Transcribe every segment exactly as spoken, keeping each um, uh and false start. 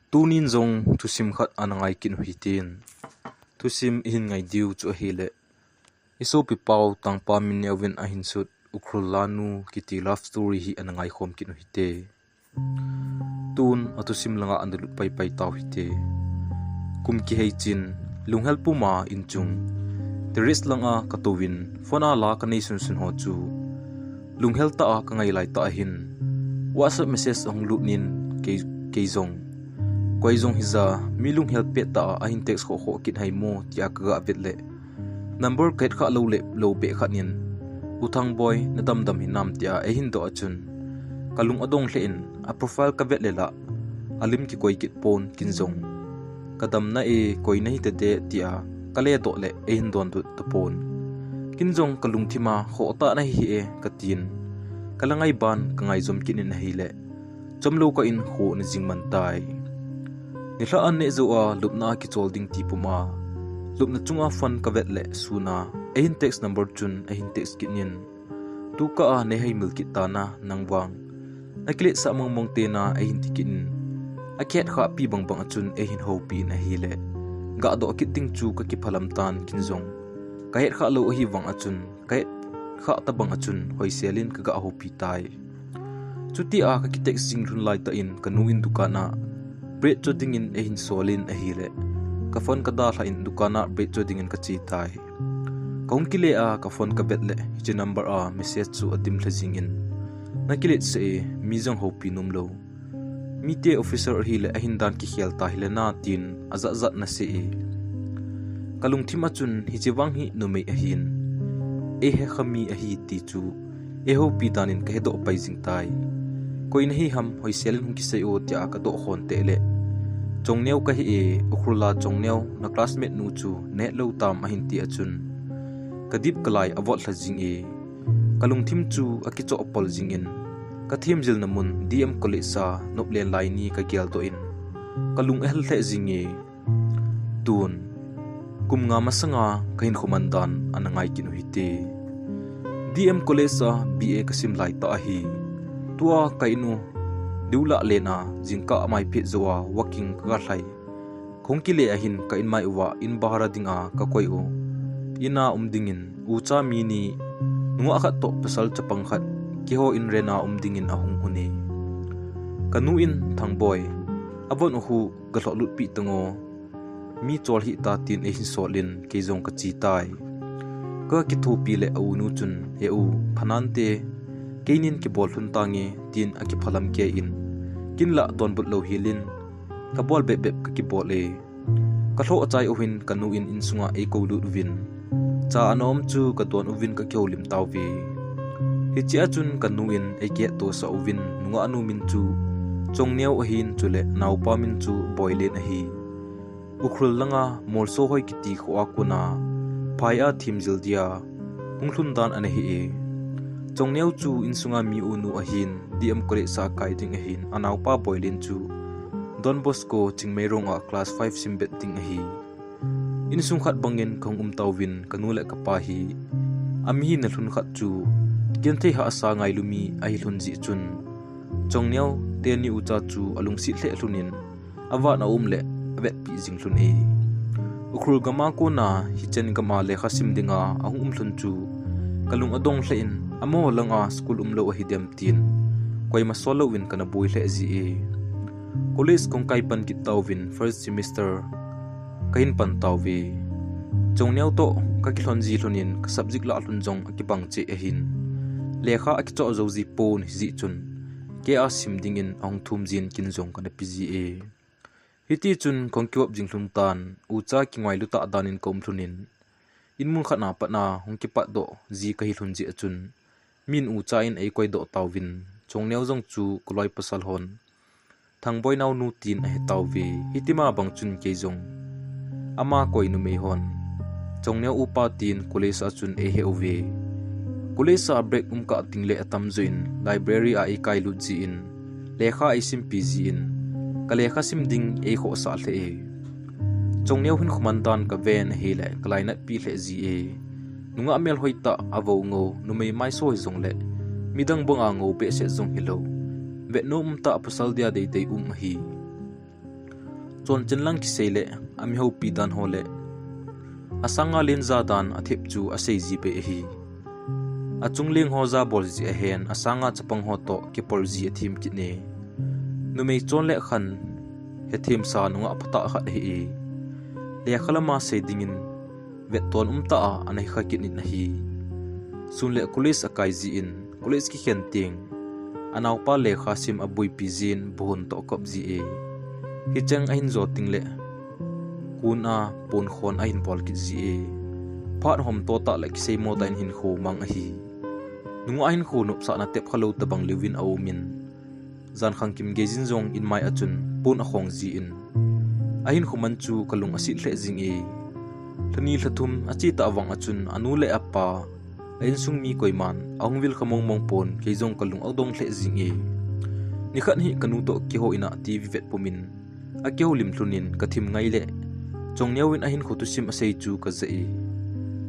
Tunin jong thusim khat ana ngai kit u hitin. Thusim ihin ngai diu chu ahile, i sopi pau Tangpa Minneuvin ahin sut Ukhrul Lanu kiti love story hi ana ngai khom kit u hite. Tun a thusim langa ana lut paipai tau hite. Kum kihei chin, lunghel puma inchung terrace langa ka touvin, phone a la ka nei sunsun ho chu lunghel tah a ka ngai lai tah ahin WhatsApp message ahung lut in kei, kei jong. Koi jong hija, mi lunghel pet tah a ahin text khoh khoh kit hai mo tia ka ga vet le, number ka het kha lou le lou beh khat in, U Thangboi, na damdam hinam tia eihin doh a chun, ka lung adong lheh in, a profile ka vet le la, a lim kikoi kit pon kin jong. Ka damna e, koi nahi tete tia ka le doh le eihin don dut tapon. Kin jong ka lungthim a, khoh tah nahi e ka tin, ka la ngai ban ka ngai jom kit in ahile, chomlou kah in kho ana jing man tai. Nilhah an neh jou a, lupna a kichol ding ti pum a, lupna chunga phone ka vet le sun a eihin text number chun eihin text kit in, tu kah a nei heimil kit tan a nang vang, na kiletsah mong mong te na eihin ti kit in, a kihet khah pi bang bang a chun eihin houpi in ahile, ga doh kit ding chu ka kiphalam tan kin jong. Ka het khah lou ahi vang a chun, ka het khah ta bang a chun hoisel in ka ga houpi tai. Chuti a ka ki text jing lhun lai tah in ka nu in dukan a bread cho ding in eihin sol in ahile, ka phone ka dalha in dukan a bread cho ding in ka che tai. Ka hung kile a ka phone ka vet le, hiche number a message chu adim lha jing in, na kiletsah e, mi jong houpi nom lou. Mite officer ahile ahin dan kikhel ta hile na tin ajat jat na sei e. Ka lungthim a chun hiche vang hi numei ahin, ei he kha mi ahi ti chu ei houpi dan in ka hedoh pai jing tai. Koi nahi ham, hoisel in hung kisei o tia ka doh khon teh le, Chongneo ka hi e, Ukhrul a Chongneo, na classmate nu chu na het lou tam ahin ti a chun, ka dip ka lai avot lha jing e. Ka lungthim chu akichoh pol jing in, ka themjilna mun D M College a nop len lai ni ka geldoh in, ka lung ahel lheh jing e. Tun, kum nga masanga ka hinkho man dan ana ngai kit u hite. D M College a B A ka sim lai tah ahi. Tua ka in u diu lah len a, jingkah a mai phet jou a walking ka ga lhai. Ka hung kile ahin ka in mai uva in bahar a dinga ka koi u. In a um dingin ucha mi ni, nungah khat toh pasal chapang khat, keiho in rent a um dingin ahung un e. Ka nu in, Thangboi, avon u hu ga lhoh lut pi tang o, mi chol hih ta tin eihin sol in kei jong ka che tai. Ka kithopi le a u nu chun, he u, phanante, keinin kibol lhun tange tin akiphalam kei in, kin la donbut lou hel in, ka bol bep bep ka kibol e. Ka lhoh achai u hin ka nu in insunga eikou lut uvin, cha ana um chu ka don uvin ka kihoulim tauve. Hichea chun ka nu in eikihetto sah uvin, nungah nu min chu Chongneo ahin chule naopa min chu Boilen ahi. Ukhrul langa Molsohoi kiti kho a kona phai a themjil dia hung lhun dan ana hi e. Chongneo chu insunga mi unu ahin, D M College a kai ding ahin, anaopa Boilen chu Don Bosco Chingmeirong a class five sim bet ding ahi. Insung khat bangin ka hung um tauvin, ka nu le ka pa hi, ami hina lhun khat chu genthei hahsa ngailu mi ahi lhun jeh chun, Chongneo teni ucha chu alungset lheh lhun in, avat a um le avetpi jing lhun e. Ukhrul gam a kona hichen gam a lekha sim dinga ahung um lhun chu ka lung adong lheh in, amaho langa school umlou ahi dem tin koima sol louvin kana boi lheh ji e. College ka hung kai pan kit tauvin, first semester ka hin pan tauve. Chongneo toh ka kilhon ji lhon in ka subject lah lhon jong akibang cheh ahin, lekha akichoh jou ji pon, hijeh chun kei a sim dingin ahung thum jin kin jong kana pe ji e. Hiti chun ka hung kivop jing lhun tan, ucha kingailu tah dan in ka um lhun in, in mun khat a pat a hung kipat doh ji ka hi lhun jeh a chun, min ucha in eikoi doh tauvin, Chongneo jong chu ka loi pasal hon Thangboi naonu tin ahe tauve. Hitima bang chun kei jong ama koi numei hon Chongneo upa tin college a chun eihe uve. College a break um kah teng le atam joh in library a eikai lut jin, lekha eisimpi jin, ka lekha sim ding eikhohsah lheh e. Chongneo hinkho man dan ka ven ahile ka lainatpi lheh ji e. Nungah melhoi tah, avou ngou, numei maiso hijongle midang banga ngou behseh jong hilou, vetnom um tah, pasal dia deidei um ahi. Chonchen lang kisei le, amihoupi dan ho le, asanga lenja dan athep chu asei ji be ahi. Achungleng ho jabol ji ahen, asanga chapang ho toh kipol ji athem kit e. Numei chon le khan, hethem sa nungah phatah khat ahi e. Lekha lama sei dingin, vetton umtah a ana hikha kit in ahi. Sun le college akai jin, college kikhen teng, anaopa lekha sim abuipi jin, buhon toh akop ji e. Hicheng ahin jo teng le, kun a pon khon ahin bol kit ji e. Phat hom to tah le kisei mo tah in hinkho mang ahi. Nungah hinkho nopsahna tep khalou tabang leuvin aumin, jan khang kim gei jin jong in mai achun pon akhong jin, ahinkho man chu kalung asit lheh jing e. Lhani lhathum ache tah vang achun anu le apa, a insung mi koiman ahung vil kha mong mong pon, kei jong kalung adong lheh jing e. Nikhat hi kanu toh kihou in a TV vet pumin, akihoulim lhun in kathim ngai le, Chongneo in ahinkho thusim asei chu kaja e.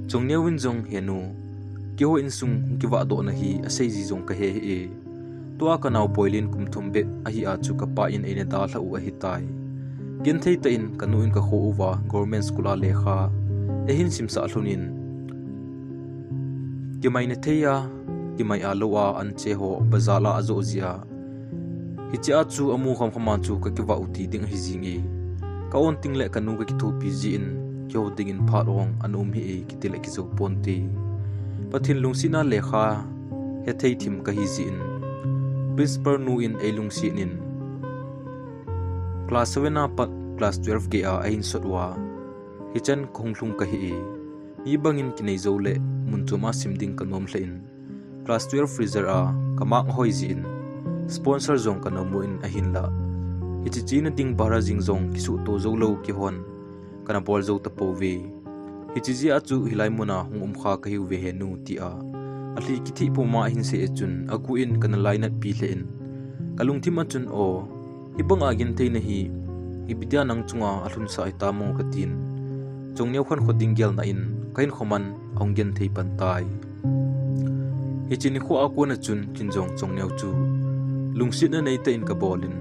Chongneo in jong, "He nu, kihou insung hung kivah doh na hi asei ji jong kahe hih e. Tua kanao Boilen kum thum bep ahi a chu kapa in eina dalha u ahitai. Genthei tah in kanu in kakho uva government school a lekha eihin simsah lhun in, kimai na thei a, kimai a lou a anche ho bazar a ajoh ji a. Hiche a chu amu kham kham a chu kakivah u ti ding ahi jing e. Ka-on teng le kanu kakithopi jin, kihou dingin phat ong ana um hih e," kiti le kijou ponte. Pathen lungsetna lekha hethei thim kahi jin, principal nu in eilungset in, class seven a pat class twelve gei a ahin sot uva, hichan kahung lhung kahi e. Mi bangin kinei jou le, mun chom a sim ding kanom lheh in, class twelve result a ka mark ahoi jin, sponsor jong kanom u in ahinla, hiche chena ding bhara jing jong kisuhto jou lou keihon kana bol jou tapouve. Hiche jeh a chu hilai mun a hung um kha kahiuve he nu, tia alhi kithih puma ahin sei a chun, agu in kana lainatpi lheh in, kalungthim a chun, "Aw, hibang a genthei na hi, ipi dia nang chunga alhunsah hitam o," katin, Chongneo khankho ding gelna in kahinkho man ahung genthei pan tai. Hiche nikho a kon a chun kin jong Chongneo chu lungsetna neitah in kabol in,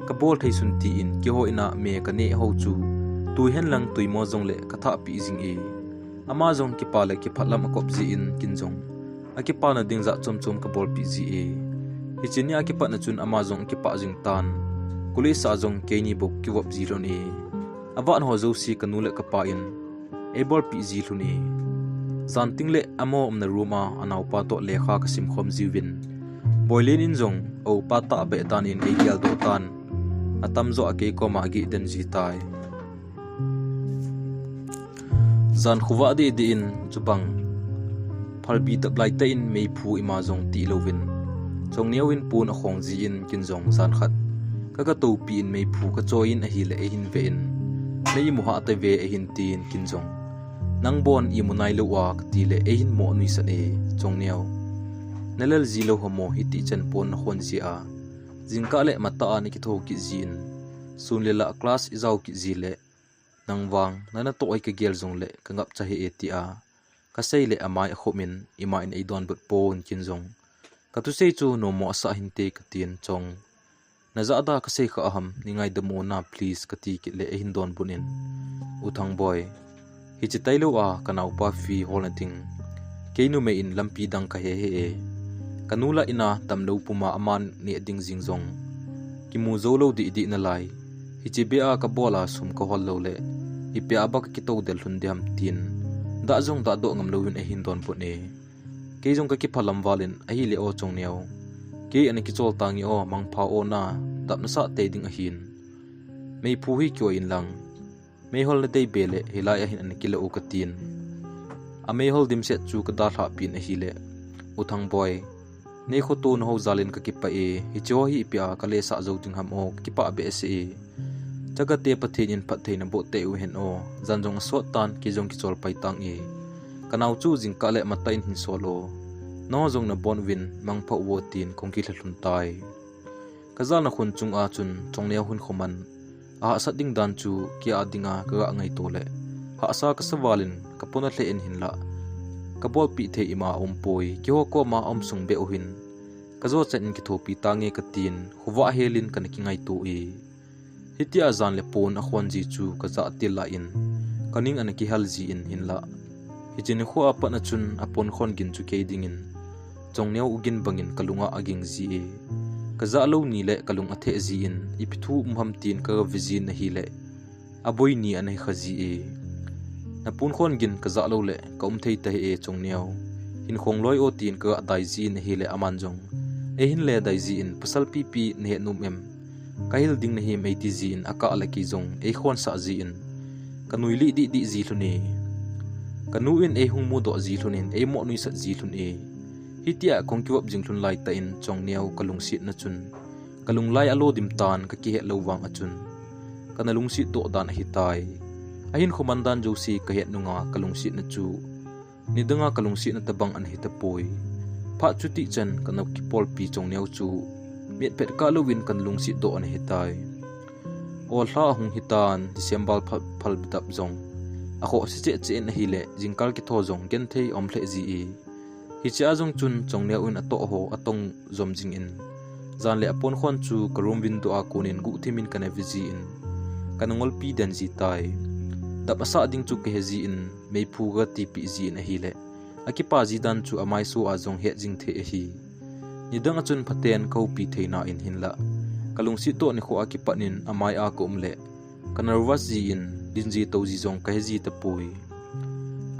kabol thei sun tin, kihou in a me kaneh ho chu tui hen lang tuimo jong le kathahpeh jing e. Ama jong kipa le kipah lam akop jin, kin jong akipana ding jat chom chom kabolpeh ji e. Hiche ni a kipat na chun ama jong akipah jing tan, college a jong keini bou kivop ji lhon e. Avat ho jouse kanu le kapa in eibolpeh ji lhon e. Jan teng le amaho umna room a anaopa toh lekha kasim khom jiuvin, Boilen in jong aupa tahbeh dan in eigeldoh tan, atamjo a kei koma ageh den ji tai. Jan khovah deh deh in chubang phalbi taplai tah in meiphu ima jong tih louvin, Chongneo in pon akhong jin, kin jong jan khat ka, katopi in meiphu kachoi in ahile eihin ve in, "Mei imu hah tave," eihin tin, kin jong, "Nang bon imu nailou a," kati le eihin mo nuisat e. "Chongneo, nalel ji lou ham o, hiti chan pon nakhon jia? Jingkah le matah a nakitho kit jin, sun le lah class ijao kit ji le, nang vang nana toh hi kagel jong le kangapcha hih e," tia kasei le amai akhum in, "Ima in eidonbut pon," kin jong, "Kathusei chu nomo asah hinte," katin, "Chong, najahda kasei kha ham, neingaidam o na please," kati kit le eihin donbut in, "U Thangboi, hiche tailou a kanaopa fee holna ding kei numei in lampi dang kahe hih e. Kanu lah in a damlou puma aman neh ding jing jong kimu jou lou deh deh nalai. Hiche beh a kabol a sum kahol lou le, ipi a ba kakitou del lhun diham?" tin, dah jong dahdoh ngam louvin eihin donbut e. Kei jong kakiphalam val in, "Ahile o Chongneo, kei ana kichol tange o, mangpha o na, dap nasah tei ding ahin. Meiphu hi kioi in lang, meihol nadei be le hilai a hin ana kila u," katin, ameihol dimset chu kadalhah pin ahile, "U Thangboi, neikhoto nahou jal in kakipah e, hiche ho hi ipi a kalesah jou ding ham o, kakipah behseh e. Chagate Pathen in phattheina boh tei u hen o, jan jong asot tan, kei jong kichol pai tange. Kanao chu jingkah le matah in hin sol o. Nangho jong nabon uvin mangpha uvo," tin kahung kilha lhun tai. Kajalna khun chunga chun Chongneo hinkho man ahahsat ding dan chu kei a dinga kaga ngaito le, hahsa kasa val in kapona lheh in hinlah, kabolpeh thei ima aumpoi, keiho koma aum sung beh u hin kajo chan in kithopi tange katin, khovah hel in kana kingaito e. Hitia jan le pon akhon ji chu kajah til lah in, kaning ana kihal ji in hinlah, hiche nikho a pat a chun apon khon gin chu kei dingin Chongneo ugin bangin kalunga aging ji e. Kajah lou ni le kalung atheh ji in, ipi thu um ham tin kaga ve jin ahile, aboi ni ana hi kha ji e. Napon khon gin kajah lou le kaum thei tahih e Chongneo, hin khong loi o tin kaga dai ji in ahile aman jong, eihin le dai ji in, pasal pipi nahet nom em? Kahil ding nahim eiti ji in akah le kei jong eikhonsah ji in, kanui lih dihdih ji lhun e. Kanu in eihung mudoh ji lhun in eimo nuisat ji lhun e. Hitia kahung kivop jing lhun laitah in Chongneo kalungsetna chun, kalunglai alo dim tan kakihet lou vang a chun, kana lungset doh dan ahitai. Ahinkho man dan jouse kahet nunga kalungsetna chu nidanga kalungsetna tobang ana hitapoi. Phat chutih chan kana kipolpi Chongneo chu mitphet kah louvin kana lungset doh ana hitai. Olha ahung hitan December phal, phal dap jong akhoh se cheh cheh in ahile, jingkal kitho jong genthei aum lheh ji e. Hichea jong chun Chongneo in atoh ho atong jom jingin, jan le apon khon chu ka room window a konin guhthim in kana ve ji in, kana ngolpi den ji tai. Dap asah ding chu kahe ji in, meiphu katipi ji in ahile, akipa ji dan chu amaiso a jong het jing thei ahi. Nidang a chun phaten kahoupi theina in hinlah, kalungset doh nikho a kipat in amai a kaum le, ka nervous ji in, din ji tou ji jong kahe ji tapoi.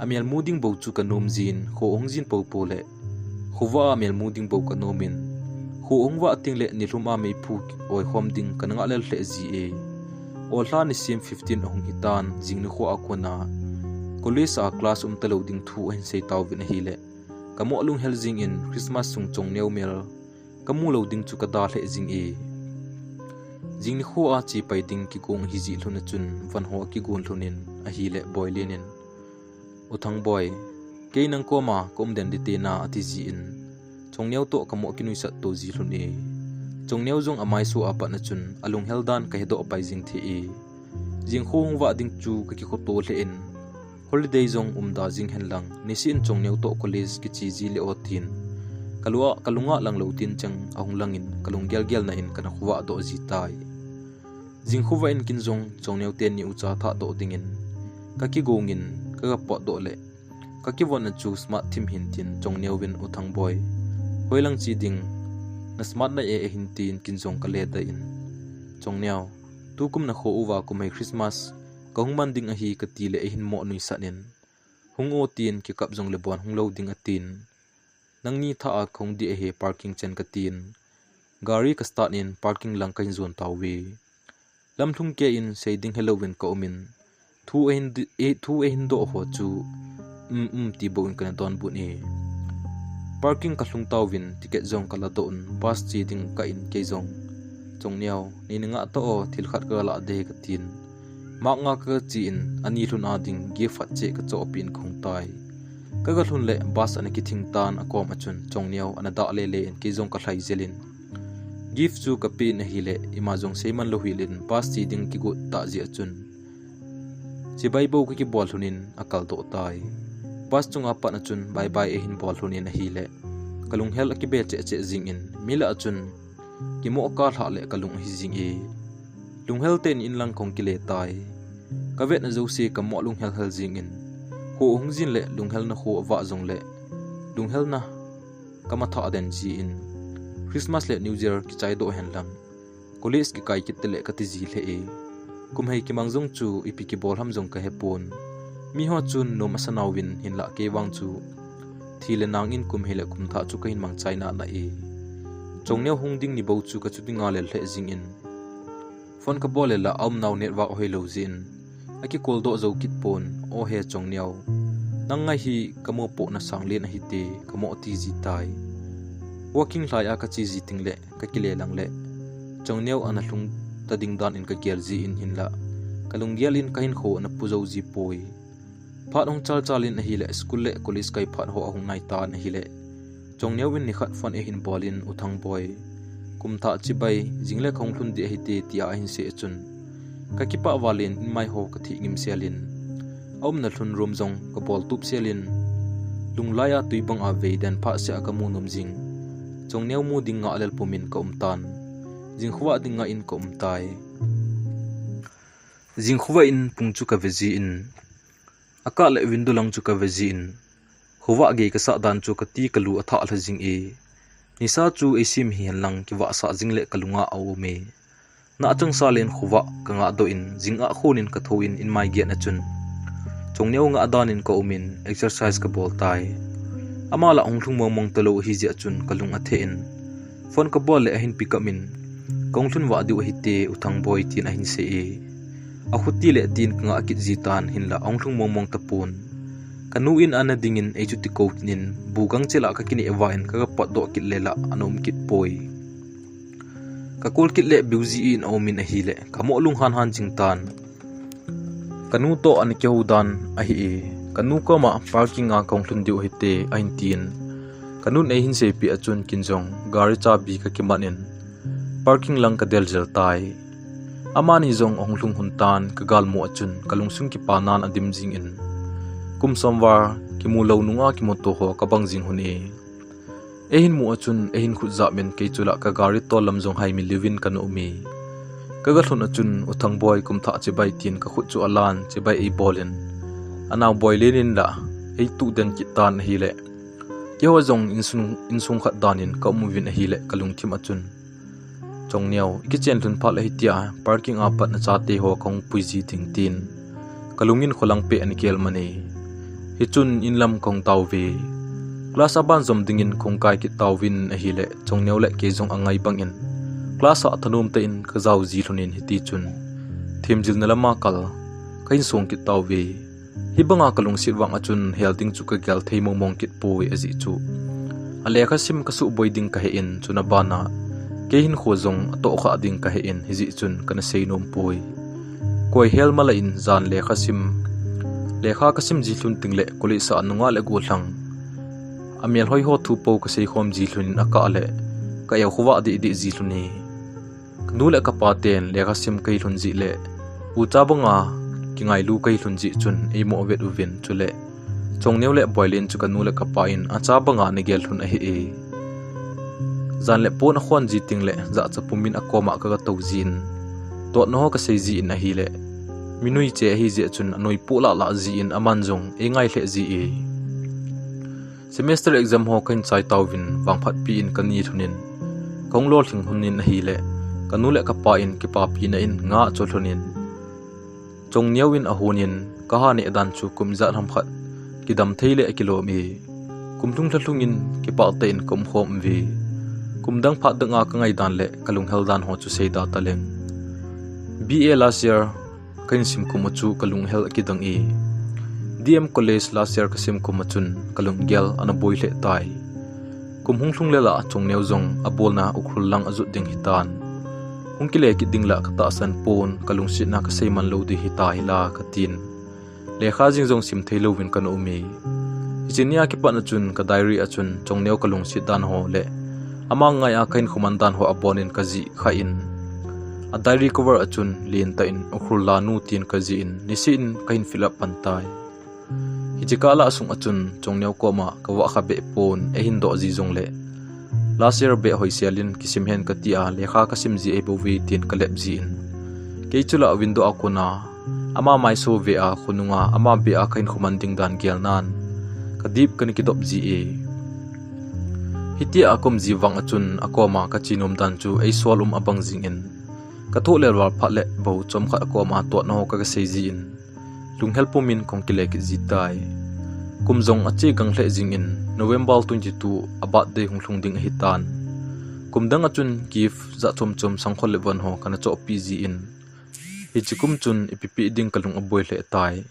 Amel mu ding bou chu kanom jin, kho ahung jin popo le, khovah a amel mu ding bou kanom in, kho ahung vah teng le nilhum a meiphu oikhom ding kana ngah lel lheh ji e. Olha nisim fifteen ahung hitan, jing nikho a kona college a class um talou ding thu ahin sei tauvin ahile, kamoh lunghel jingin Christmas sung Chongneo mel kamu lou ding chu kada lheh jing e. Jing nikho a chepai ding kigong ahi ji lhun a chun, van ho akigon lhun in ahile Boilen in, U Thangboi, kei nang koma kaum den ding tena, ati ji in, Chongneo toh kamoh kinuisat to ji lhun e. Chongneo jong amaiso a pat a chun alunghel dan kahedoh pai jing thei e. Jing kho hung vah ding chu kakikhoto lheh in, holiday jong umda jing hen lang, nisih in Chongneo toh college kiche ji le o tin, kalua, kalunga lang lou tin cheng ahung langin, kalung gelgelna in kana khovah doh ji tai. Jing khovah in kin jong Chongneo teni ucha thah doh dingin kakigong in, kaga potdoh le, kakivon a chu smart thim hin tin Chongneo vin, U Thangboi, hoilang che ding, na smart na e e hin tin kin jong kale da in, Chongneo, tukum na kho uva kum hei Christmas kahung man ding ahi kati le eihin mo nuisat in, hung o tin kikap jong le bon hung lou ding atin. Nangni thah a kahung ding ahi parking chan katin. Gari ka start in parking lang kahin jon tauve. Lamlhung kei in sei ding helouvin kaum in. Thu ahin di-, eh, thu ahin doh ho chu, um, um, ti bou in kana donbut e. Parking kalhung tauvin ticket jong kala doh un bus che ding kah in kei jong, Chongneo, nei na ngah tao, thil khat kaga lah ding katin. Mark nga kaga che in, ani lhun a ding gift khat cheh kachohpeh in kahung tai. Kaga lhun le bus ana kithing tan akom a chun Chongneo ana dah lele in kei jong kalhai jel in. Gift chu kapeh in ahile, ima jong seiman lou hel in bus che ding kigot tah jeh a chun, chibai bou kakibol lhun in akaldoh tai. Bus chunga pat a chun bye bye eihin bol lhun in ahile, kalunghel akibe cheh cheh jing in, mi lah a chun kimoh kalhah le kalung ahi jing e. Lunghel tah in inlang kahung kile tai. Kavetna jouse kamoh lunghel hel jing in, kho ahung jin le lunghelna kho avah jong le, lunghelna kamatha den ji in, Christmas le New Year kichai doh hen lang, college kikai kit tale kati ji lheh e. Kum hei kimang jong chu ipi kibol ham jong kahepon. Miho chun nom asa nauvin hinlah kei vang chu thi le nang in kum hei le kum thah chu kahin mangchai nana e. Chongneo hung ding ni bou chu kachu dinga lel lheh jing in, phone kabol le la aumnau network hoilou jeh in, akicall doh jou kit pon, O he Chongneo, nang ngai hi kamopohna sanglen ahite, kamoh ti ji tai. Walking lhai a kache ji teng le kakile lang le, Chongneo ana lhung ta ding dan in kagel ji in hinlah, kalunggel in kahinkho ana pu jou ji poi. Phat hung chalchal in ahile, school le college kai phat ho ahung nai tan ahile, Chongneo in nikhat phone eihin bol in, U Thangboi, kum thah chibai jing le kahung lhun ding ahite, tia ahin sei a chun, kakipah val in inmai ho kathih ngim sel in, aumna lhun room jong kabol tup sel in, lunglai a tui bang a vei den phat seh a kamu nom jing. Chongneo mu ding ngah lel pum in kaum tan. Jing khovah ding ngah in kaum tai. Jing khovah in pung chu kave jin, akah le window lang chu kave jin, khovah gei kasah dan chu kati kalu athah lha jing e. Nisa chu eisem hihen lang kivahsah jing le kalunga aum e. Nachang salen khovah kangah doh in, jingkah khun in kathou in, in mai gate a chun Chongneo ngah dan in kaum in, exercise kabol tai. Ama la hung lhung mong mong talou ahi jeh chun kalung atheh in, phone kabol le ahin pick up in, kahung lhun vah diu ahite U Thangboi, tin ahin sei e. Akhuti le tin kangah kit ji tan, hinlah hung lhung mong mong tapon. Kanu in ana ding in, eichu tikou kit in, bu gang chel a kakineh vah in, kaga potdoh kit le la ana um kit poi. Kakol kit le busy in aum in ahile, kamoh lunghan han jing tan. Kanu toh ana kihou dan ahi e. Kanu koma parking a kahung lhun diu ahite, ahin tin. Kanun eihin seipeh a chun kin jong gari chabi kakiman in, parking lang kadel jel tai. Amani jong ahung lhung lhon tan, kagalmu a chun kalungsung kipanan adim jing in, kum somvar kimu lou nunga kimuto ho kabang jing lhon e. Eihin mu a chun eihin khut jap in, kei chu la kagari tol lam jong haimi liuvin kana um e. Kaga lhun a chun U Thangboi, kum thah chibai, tin kakhut chu alan, chibai eibol in, anao Boilen in la eituh den kit tan ahile, keiho jong insung, insung khat dan in kaum uvin ahile, kalungthim a chun Chongneo, ikichen lhun phat le hitia parking a pat nachate ho kahung pui ji ding, tin kalung in kholang peh ana kel man e. Hichun inlam kahung tauve. Class aban jom ding in kahung kai kit tauvin ahile, Chongneo le kei jong angai bang in, class a thanom tah in kajao ji lhon in, hiti chun themjilna lama kal kahin song kit tauve. Hibanga kalungset vang a chun hel ding chu kagel thei mong mong kit poi, ajeh chu alekha sim kasuh boi ding kahe in, chuna bana kei hinkho jong atoh kha ding kahe in, hijeh chun kana sei nom poi. Koi hel mala in jan lekha sim, lekha kasim ji lhon teng le college a nungah le gollhang amel hoi ho thu po kasei khom ji lhon in, akah le ka eu khovah deh deh ji lhon e. Kanu le kapa ten lekha sim kahi lhon jeh le, u cha banga kingailu kahi lhon jeh chun eimoh vet uvin, chule Chongneo le Boilen chu kanu le kapa in acha banga ana gel lhon ahi e. Jan le pon akhon ji teng le jahcha pum in akoma kaga tou jin, totna ho kasei jin ahile, mi nuiche ahi jeh chun anoi poh lah lah jin aman jong eingai lheh ji e. Semester exam ho kahin chai tauvin, vangphatpi in kani lhon in, kahung lolhing lhon in ahile, kanu le kapa in kipapina in nga acho lhon in, Chongneo in ahon in, kaha neh dan chu kum ijat ham khat kidam thei le akilom e. Kum lhung lha lhung in kipah tah in kaum khom uve. Kum dang phat dang a kangai dan le kalunghel dan ho chu seida taleng. B A last year kahin sim kum a chu kalunghel akidang e. D M College last year kasim kum a chun kalunggel ana boi lheh tai. Kum hung lhung le lah Chongneo jong abolna Ukhrul lang ajot ding hitan. Hung kile kit ding lah katahsan pon, kalungsetna kasei man lou ding hitai la katin, lekha jing jong sim thei louvin kana um e. Hiche nia kipat a chun ka diary a chun Chongneo kalungset dan ho le ama ngai a kahinkho man dan ho abon in kajih kha in, a diary cover a chun lentah in Ukhrul lanu tin kajih in, niseh in kahin fill up pan tai. Hiche kah lah sung a chun Chongneo koma kavah kha beh pon, eihin doh ji jongle, last year beh hoisel in kisim hen kati a, lekha kasim ji ahibouve tin kalep jin, kei chu lah window a kona ama maiso ve a, khonunga ama beh a kahinkho man ding dan gelnan kadip kana kidop ji e. Hitia akum ji vang a chun akoma kache nom dan chu eisol um abang jing in, kathoh lel val phat le bou chomkhat akoma totna ho kaga sei jin, lunghel pum in kahung kile kit ji tai. Kum jong ache gang lheh jing in, November twenty two a birthday hung lhung ding ahitan. Kum dang a chun gift jat chom chom sangkhol le von ho kana chohpeh jin, hiche kum chun ipi peh ding kalung aboi lheh tai.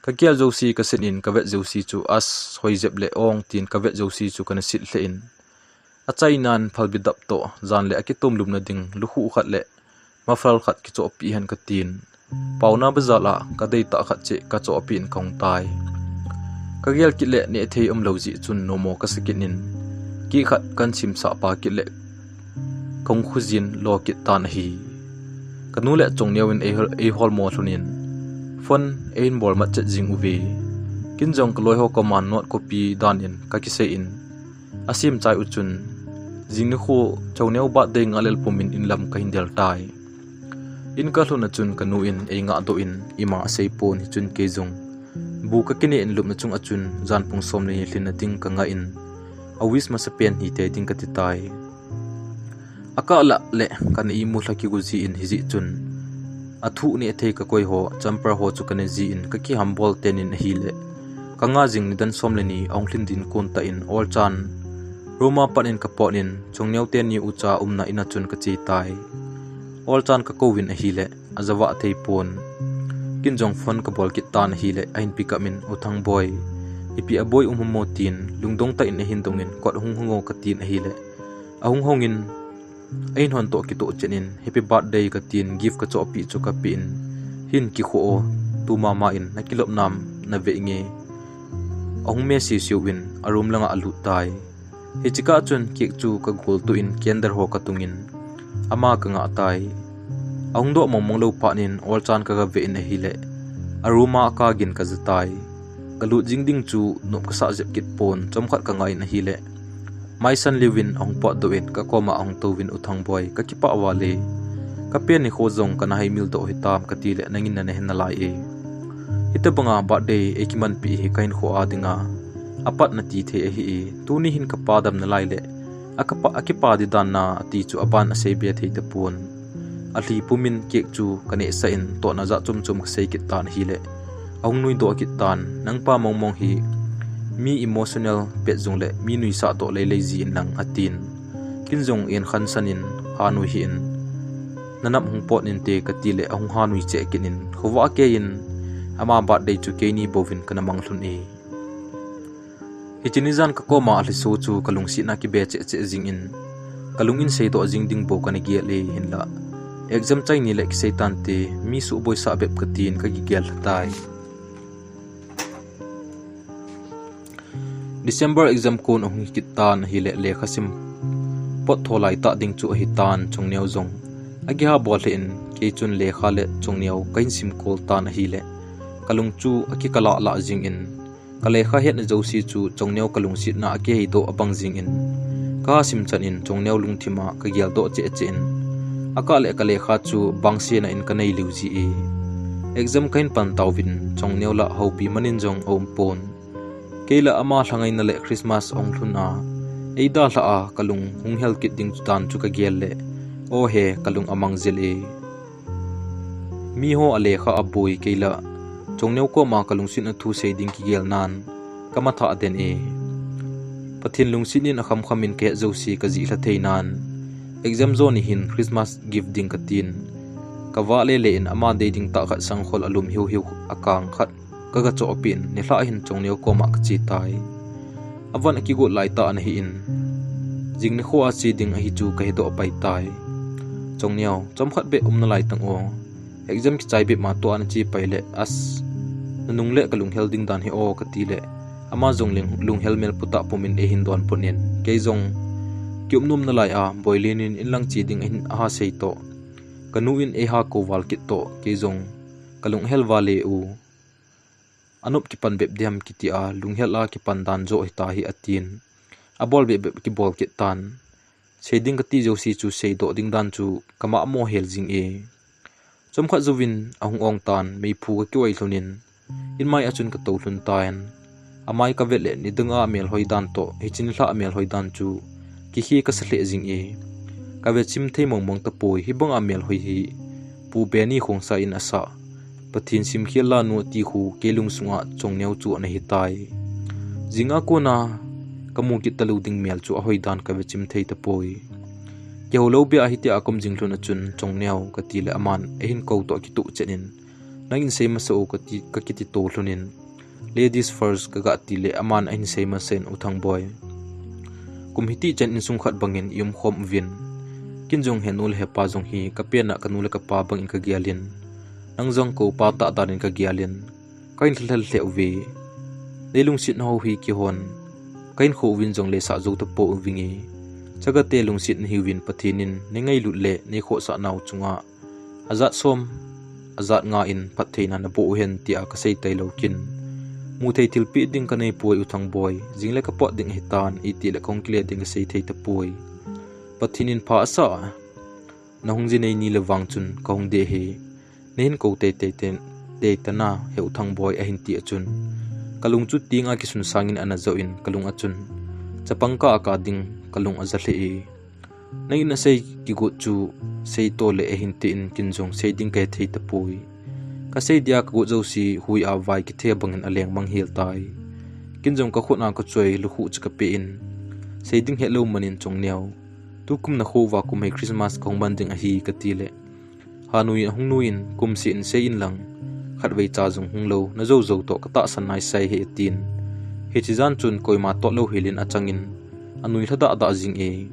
Kagel jouse kaset in, kavet jouse chu as hoi jep le ong tin kavet jouse chu kana set lheh in, achainan phalbi dap toh jan le akitom lumna ding lukhuh khat le muffler khat kichohpeh hen katin, Paona bazar a kadeitah khat cheh kachohpeh in kahung tai. Kagel kit le nehthei umlou jeh chun nomo kasa kit in, cake khat kahin simsah pa kit le kahung khojin lo kit tan ahi. Kanu le Chongneo in ei, eiholmo lhon in, phone eihin bol matchet jing uve. Kin jong kaloiho koma note copy dan in kakisei in, asem chai u chun, jing nikho Chongneo birthday ngah lel pum in inlam kahin del tai. In kalhun a chun kanu in eingah doh in ima asei pon, hichun keijong bu kakineh in lupna chung a chun janpung som le ni lhin na ding kangah in, a wish masapen hite ding kati tai. Akah lah le kana imu lha kigu jin hijeh chun athu neh thei kakoi ho, champer ho chu kana jin kakihambol ten in ahile, kanga jing nidan som le ni ahung lhin din kon tah in olchan room a pat in kapot in, Chongneo teni ucha umna in a chun kache tai. Olchan kakouvin ahile, ajavah thei pon. Kin jong phone kabol kit tan ahile, ahin pick up in, U Thangboi, ipi aboi um ham mo tin, lungdong tah in ahin dong in, kot hung hung o katin ahile, ahung hong in, ahin hon toh kitoh chen in, Happy birthday katin, gift kachohpeh chu kapeh in, hin kikhoh o, tu mama in, nakilop nam, nave nge. Ahung message siu in, a room langa alut tai. Hiche kah chun cake chu kagol tuh in candle ho katung in ama kangah tai. Ahung doh mongmong lou phat in olchan kagave in ahile, a room a akah gin kaja tai. Kalut jing ding chu nop kasah jep kit pon, chomkhat kangah in ahile, maisan liu in ahung potdoh in kakoma ahung touvin, U Thangboi, kakipah val e. Kapen nikho jong kana haimil doh hitam katile, nangin nana he nalai e. Hitobanga birthday eikimanpi hi kahinkho a dinga apatna tithei ahi e. Tuni hin kapa dam nalai le, akapa, akipa di dan na ati chu aban asei be thei tapon. Alhi pumin cake chu kanehsah in tohna jat chom chom kasei kit tan ahile, ahung nuidoh kit tan, nangpa mongmong hi mi emotional pet jongle mi nuisah doh leilei jin lang atin. Kin jong enkhansan in, hanui hih in, nanam hung pot inte katile, ahung hanui cheh kit in, khovah a kei in, ama birthday chu keini bouvin kana mang lhun e. Hiche nijan kakoma alhiso chu kalungsetna kibe cheh cheh jing in, kalung in seidoh jing ding bou kana gel e, hinlah exam chai ni le kisei tante, mi suhboisah bep katin kakigel lha tai. December exam kon ahung hi kit tan ahile, lekha sim pot tho laitah ding chu ahitan, Chongneo jong akihabol lheh in, kei chun lekha le Chongneo kahin simkol tan ahile, kalung chu akikalah lah jing in, kalekha hetna jouse chu Chongneo kalungsetna akiheidoh abang jing in, kaha sim chan in Chongneo lungthim a kageldoh cheh cheh in, akah le kalekha chu bangsen a in kanei liu ji e. Exam kahin pan tauvin Chongneo lah houpi man in jong aumpon. Kei lah ama lhangaina le Christmas ahung lhun a, eidalhah a kalung hung hel kit ding dan chu kagel le, o he, kalung amang jel e. Miho alekha aboi, kei lah Chongneo koma kalungsetna thu sei ding kigel nan, kamathah den e. Pathen lungset in akhamkham in kahet jouse kajih lha thei nan, exam jo ni hin Christmas gift ding katin, kavah lele in ama dei ding tah khat sangkhol alum hiu hiu akang khat kagachohpeh in, nilhah hin Chongneo koma kache tai. Avan akigot laitah ana hi in, jing nikho a che ding ahi chu kahedoh pai tai. Chongneo, chomkhat beh um nalai tang o. Exam kichai bep ma tua nache pai le, as, nanung le kalunghel ding dan hi o katile, ama jong lunghel mel putah pumin eihin donput in, kei jong kium nom nalai a, Boilen in inlang che ding ahin aha sei toh, kanu in eiha kou val kit toh, kei jong kalunghel val e u. Anop kipan bep diham kiti a, lunghel a kipan dan jo hitahi atin. Abol bep bep kibol kit tan. Sei ding kati jouse chu seidoh ding dan chu kamahmo hel jing e. Chomkhat jouvin ahung ong tan, meiphu kakioi lhun in, inmai a chun katou lhun tan. Amai kavet le nidang a amelhoi dan toh, hiche nilhah amelhoi dan chu kikhe kasa lheh jing e. Kavechim thei mongmong tapoi, hibang a melhoi hi Pu Benny Khongsai in asah, Pathen simkhel lanu ati khu kei lungsunga Chongneo chu ana hitai. Jinga kona kamu kit talou ding mel chu ahoi dan kavechim thei tapoi. Kihou lou beh a hitia kaum jing lhun a chun, Chongneo, katile aman eihin kou toh kituh chen in, nangin sei masa o kati, kakiti to lhun in, ladies first kagah tile aman ahin sei masa in, U Thangboi, kum hiti chan insung khat bangin ium khom uvin. Kin jong henu le hepa jong hi kapen a kanu le kapa bangin kagel in, nang jong kou pa tah dan in kagel in, kahin lhalhal lheh uve. Nei lungsetna ho hi kihon, kahinkho uvin jongle sah jou tapou vinge. Chagate lungset nahiuvin Pathen in neingailut le neikhohsah nau chunga ajat som, ajat nga in phattheina naboh uhen tia kasei tailou kin, muthei thilpeh ding kanei poi U Thangboi, jing le kapot ding ahitan, itile kahung kile ding kasei thei tapoi. Pathen in pha asah a, nahung ji nei ni le vang chun kahung deh e. Nahin kou teitei tena he U Thangboi ahin ti a chun, kalung chu tinga kisun sangin ana jou in kalung a chun chapang kah a kah ding kalung aja lheh e. Nangin nasei kigot chu seito le ahin tin kin jong sei ding kahe thei tapoi. Kasei dia kagot jouse hui a vai kithe bangin aleng mang hel tai. Kin jong kakhut a kachoi lukhuh chu kape in, sei ding helou manin Chongneo, tukum nakho uva kum hei Christmas kahung man ding ahi kati le, hanui ahung nuiyin, kumseh in sei inlang, khatvei cha jong hung lou, najou jou toh katahsan naisai e atin. Hiche jan chun koima toh lou helin achangin, anui lhadah dah jing e.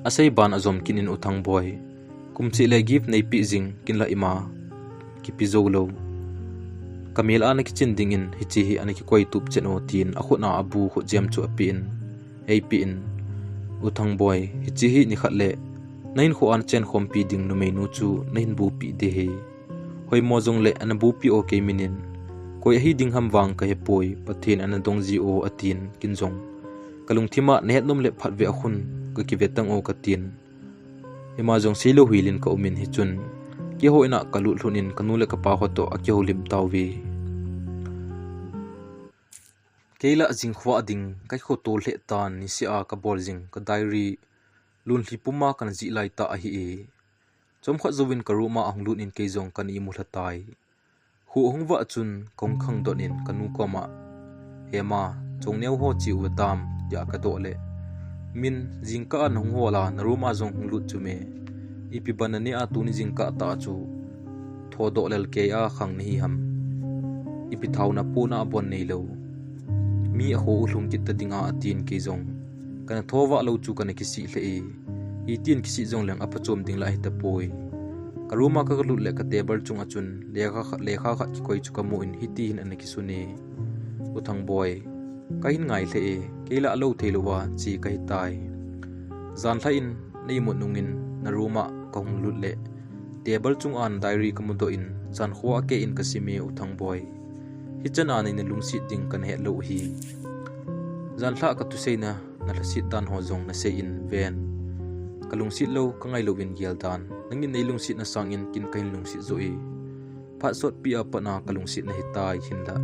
Asei ban ajom kit in U Thangboi, kumseh le gift neipeh jing kin la ima kipe jou lou. Kamel a nakichen dingin hiche hi ana kikoi tup chen o tin akhut a abu khutjem chu ape in, eipeh in, U Thangboi, hiche hi nikhat le nahinkho a nachen khompi ding numeinu chu nahin bupeh ding ahi. Hoimo jongle ana bupeh o kei minin, koi ahi ding ham vang kahepoi, Pathen ana dong ji o atin kin jong kalungthim a nahet nom le phat ve a khun kakive tang o katin. Ima jong seilou helin kaumin hichun, keiho in a kalut lhun in kanu le kapa ho toh akihoulim tauve. Kei la jingkhovah ding kakikho tol lheh tan niseh a kabol jing ka diary lunlhi puma kana jih lai tah ahi e. Chomkhat jouvin ka room a ahung lut in kei jong kana imu lha tai. Kho ahung vah chun kahung khangdot in kanu koma, Hema, Chongneo ho che uve tam, tia kadoh le, Min, jingkah a nahung hol a na room a jong hung lut chu me? Ipi ban nane a tuni jingkah tah chu thodoh lel kei a khang nahi ham? Ipi thaona pona abon neilou, mi akho u lhung kit ta dinga, atin kei jong kana thovah lou chu kana kisih lheh e. Itin kisih jongleng aphachom ding la ahitapoi. Ka room a kalut le ka table chunga chun lekha khat, lekha khat kikoi chu kamu in hiti hin ana kisun e, U Thangboi, kahin ngai lheh e, kei la lou theilouva che kahitai. Janlhah in na imut nungin na room a kahung lut le table chunga na diary kamudoh in, jankho a kei in kasim e U Thangboi. Hichan a nei na lungset ding kana het lou ahi. Janlhah a kathuseina na lhaset dan ho jong nasei in ven. Kalungset lou, kangailou in gel dan. Nangin nei lungsetna sangin kin kahin lungset joh e. Phat sotpi a pat a kalungset nahitai hinla,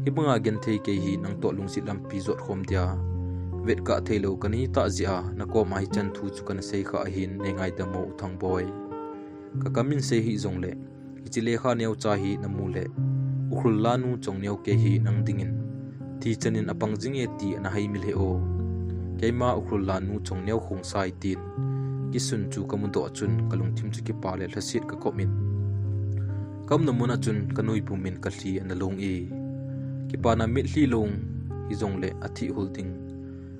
hibanga genthei kei hi nangtoh lungset lampi jot khom dia vetkah theilou kana hitah jeh a, nakoma hichan thu chu kana seikhah ahin, nei ngaidam o U Thangboi. Kakam in sei hih jongle, hiche lekha neocha hi namu le, Ukhrul lanu Chongneo kei hi nang dingin thi chan in apang jing e ti ana haimil he o. Keima Ukhrul lanu Chongneo Khongsai tin kisun chu kamudoh a chun kalungthim chu kipa le lhaset kakop in, kaumna mun a chun kanui pumin kalhi ana long e. Kipana mitlhi long hijongle athih hul ding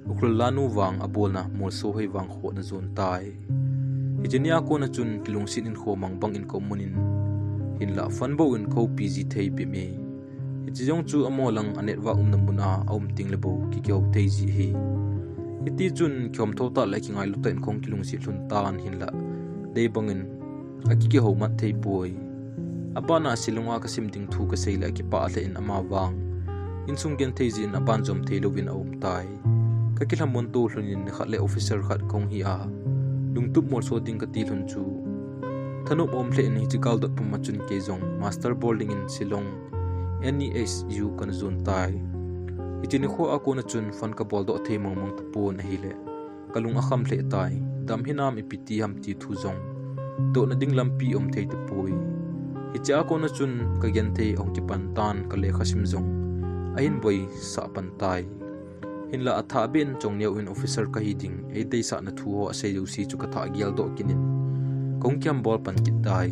Ukhrul lanu vang abolna molso hoi vang kho ana jon tai. Hiche nia kona chun kilungset in kho mangbang in kaum mun in, hinla phone bou in kahoupi ji thei bep e. Hiche jong chu amaho lang a network umna mun a aum tengle bou kikihou thei ji ahi. Hiti chun kihom tho tah le kingailu tah in kahung kilungset lhun tan hinla, dei bangin akikihou mat thei poi. Abana Shillong a kasim ding thu kasei le akipah lheh in ama vang insung genthei jeh in aban jom theilouvin aum tai. Kakilhamon to lhon in nikhat le officer khat kahung hi a, lungtup molso ding kati lhon chu thanop aum lheh in hiche galdot puma chun kei jong master bol dingin Shillong N E S U kana jon tai. Hiche nikho a kona chun phone kabol doh thei mongmong tapon ahile, kalung akham lheh tai. Dam hinam ipi ti ham ti thu jong dohna ding lampi um thei tapoi. Hiche a kona chun kagenthei ahung kipan tan, kalekha sim jong ahin boisah pan tai. Hinla athah beh in Chongneo in officer kahi ding eideisahna thu ho asei jouse chu kathah geldoh kit in kahung kihambol pan kit tai.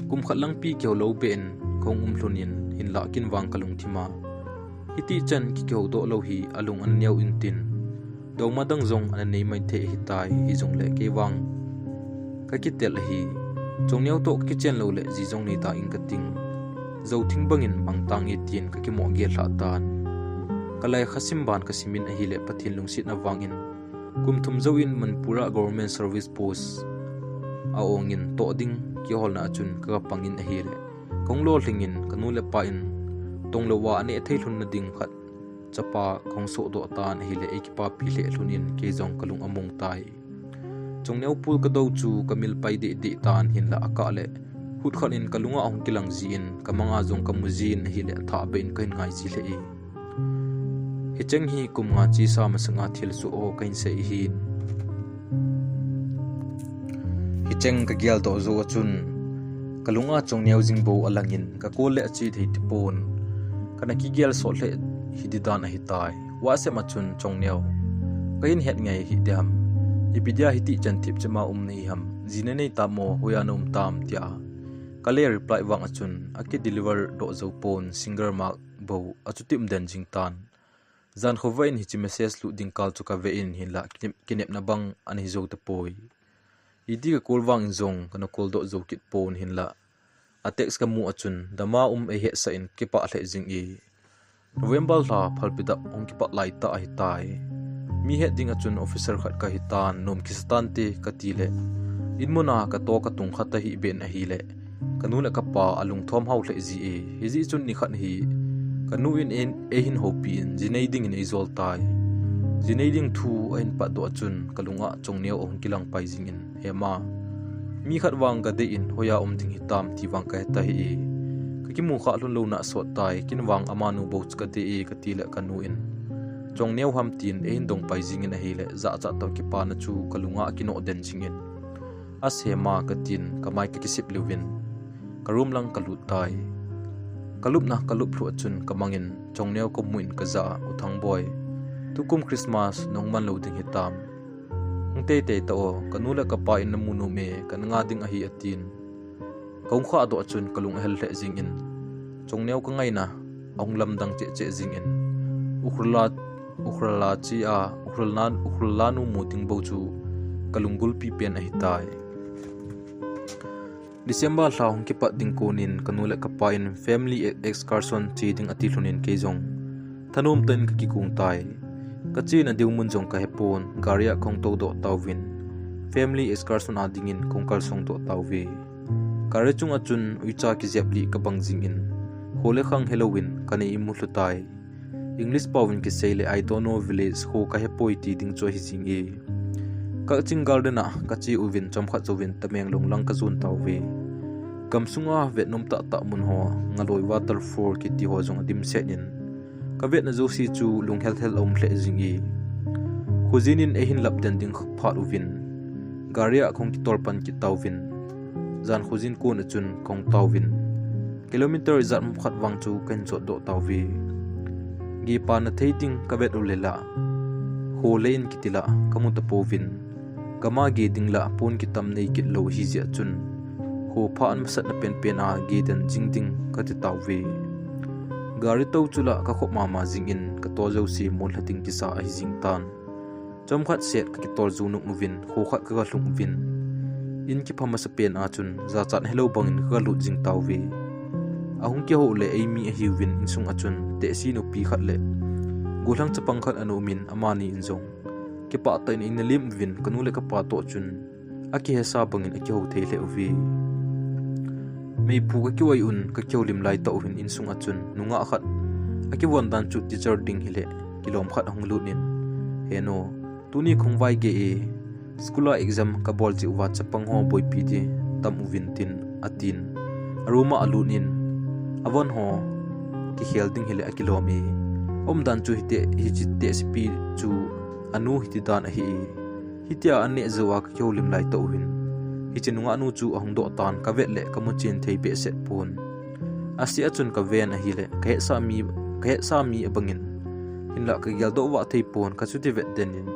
Kum khat langpi kihou lou beh in kahung um lhon in hinla kin vang kalungthim a, hiti chan kikihou doh lou hi alung ana neo intin, dongma dang jong ana nei mai thei ahitai, hijongle kei vang kakitel ahi. Chongneo toh kakichen lou le ji jong neitang inge kating, jou thing bangin mangtang e tin kakimoh gel lhah tan. Kalekha sim ban kasim in ahile Pathen lungsetna vangin kum thum jouvin Manipur a Government Service Post a ong in toh ding kiholna a chun kaga pang in ahile, kahung lolhing in kanu le pa in tonglouva aneh thei lhonna ding khat chapa kahung sohdoh tan ahile, eikipapi lheh lhon in kei jong kalung among tai. Chongneo pul ka do chu ka mil pai deh deh tan hinlah akah le hut khat in ka lunga ahung kilang jin ka manga jong ka mu jin ahile athah beh in ka hin ngai ji lheh e. Hicheng hi kum nga chesa masanga thilsoh ho ka hin sei ahin. Hicheng ka geldoh jou a chun ka lunga Chongneo jing bou alang in ka call le ache thei tapon. Kana kigel sot lheh hi di dan ahitai. WhatsApp a chun Chongneo, ka hin het ngai hih diham? Ipi dia hiti chan thipchem a um nahi ham? Ji na nei tam mo, hoiya na um tam, tia ka le reply vang a chun aki deliver doh jou pon, single mark bou achuti um den jing tan. Jan khovah in hiche message lut ding kal chu ka ve in hinlah kinep, kinepna bang ana hi jou tapoi. Iti ka call vang in jong kana call doh jou kit pon hinlah a text ka mu a chun dama um ei hetsah in kipah lheh jing e. November lha phalbi dap hung kipat lai tah ahitai. Mi het ding a chun officer khat ka hitan, nom kisa tante ka ti le, in muna ka to ka tung khat ahibeh in ahile ka nu le ka pa alungthom hao lheh ji e. Hijeh chun nikhat hi ka nu in ei, ei hin houpi in ji nei ding in ei jol tai. Ji nei ding thu ahin pat doh a chun ka lunga Chongneo ahung kilang pai jing in, Hema, mi khat vang ka dei in hoiya um ding hitam ti vang ka heta hi e. Ka kimu kha lhon louna sot tai, ken vang amanu bou chu ka dei e ka ti le ka nu in, Chongneo ham, tin ei hin dong pai jing in ahile jachat tah kipana chu ka lunga akinoh den jing in, As, Hema, ka tin ka mai ka kisip liu vin ka room lang ka lut tai. Ka lupna ka lup lhuh a chun ka mang in Chongneo ka mu in ka jah a, U Thangboi, tukum Christmas nahung man lou ding hitam? Hung teitei ta o, ka nu le ka pa in na mu nom e, kana nga ding ahi, atin. Ka hung khah doh a chun ka lung ahel lheh jing in Chongneo ka ngaina ahung lamdang cheh cheh jing in Ukhrul a, Ukhrul a che a, Ukhrul na, Ukhrul lanu mu ding bou chu ka lunggulpi pen ahitai. December lha hung kipat ding kon in ka nu le ka pa in family e-, excursion che ding ati lhon in kei jong thanom tah in ka kigong tai. Ka chena diu mun jong ka hepon, gari a ka hung tou doh tauvin family excursion a ding in ka hung kalsong doh tauve. Gari chung a chun uicha kijep lih ka bang jing in, kho le khang helou in ka nei imu lhu tai. English pao in kisei le I don't know village, kho ka hepoi ti ding chu ahi jing e. Kakching Garden a ka che uvin chomkhat jouvin Tamenglong lang ka jon tauve. Gamsunga vetnom tah tah mun ho, Ngaloi Waterfall kiti ho jong adimset in, ka vetna jouse chu lunghel hel aum lheh jing e. Khojin in eihin lap den ding phat uvin gari a ka hung kitol pan kit tauvin, jan khojin kon a chun ka hung tauvin, kilometer ijat ham khat vang chu ka hin jot doh tauve. Ge pana thei ding ka vet u le la, kho le in kiti la ka mu tapouvin, gam a ge ding la pon kitam nei kit lou ahi jeh a chun, kho pha an masatna penpen a ge den jing ding ka ti tauve. Gari tou chu la ka khop mama jing in ka to jouse mol lha ding kisa ahi jing tan. Chomkhat set ka kitol jou nung uvin, kho khat ka ga lhung uvin, in kipha masa pen a chun jachat helou bang in ka ga lut jing tauve. Ahung kihou le eimi ahiuvin insung a chun tehse nupi khat le gollhang chapang khat ana um in, amani in jong kipah tah in eina lim uvin ka nu le ka pa toh chun akihesa bang in akihou thei lheh uve. Meiphu ka kioi un ka kihoulim lai tah uvin insung a chun nungah khat akivon dan chu teacher ding hile kilom khat ahung lut in, He nu, tuni ka hung vai gei e, school a exam ka bol jeh uva chapang ho boipi ding tam uvin tin, atin. A room a alut in, avon ho kikhel ding hile akilom e. Umdan chu hiti, hiche tehsepi chu anu hiti dan ahi e. Hitia an neh jou a ka kihoulim lai tah uvin, hiche nungah nu chu ahung doh tan, ka vet le ka muchen thei behseh pon. Aseh a chun ka ven ahile ka hetsa mi, ka hetsa mi abang in, hinlah ka geldoh vah thei pon, ka chuti vet den in,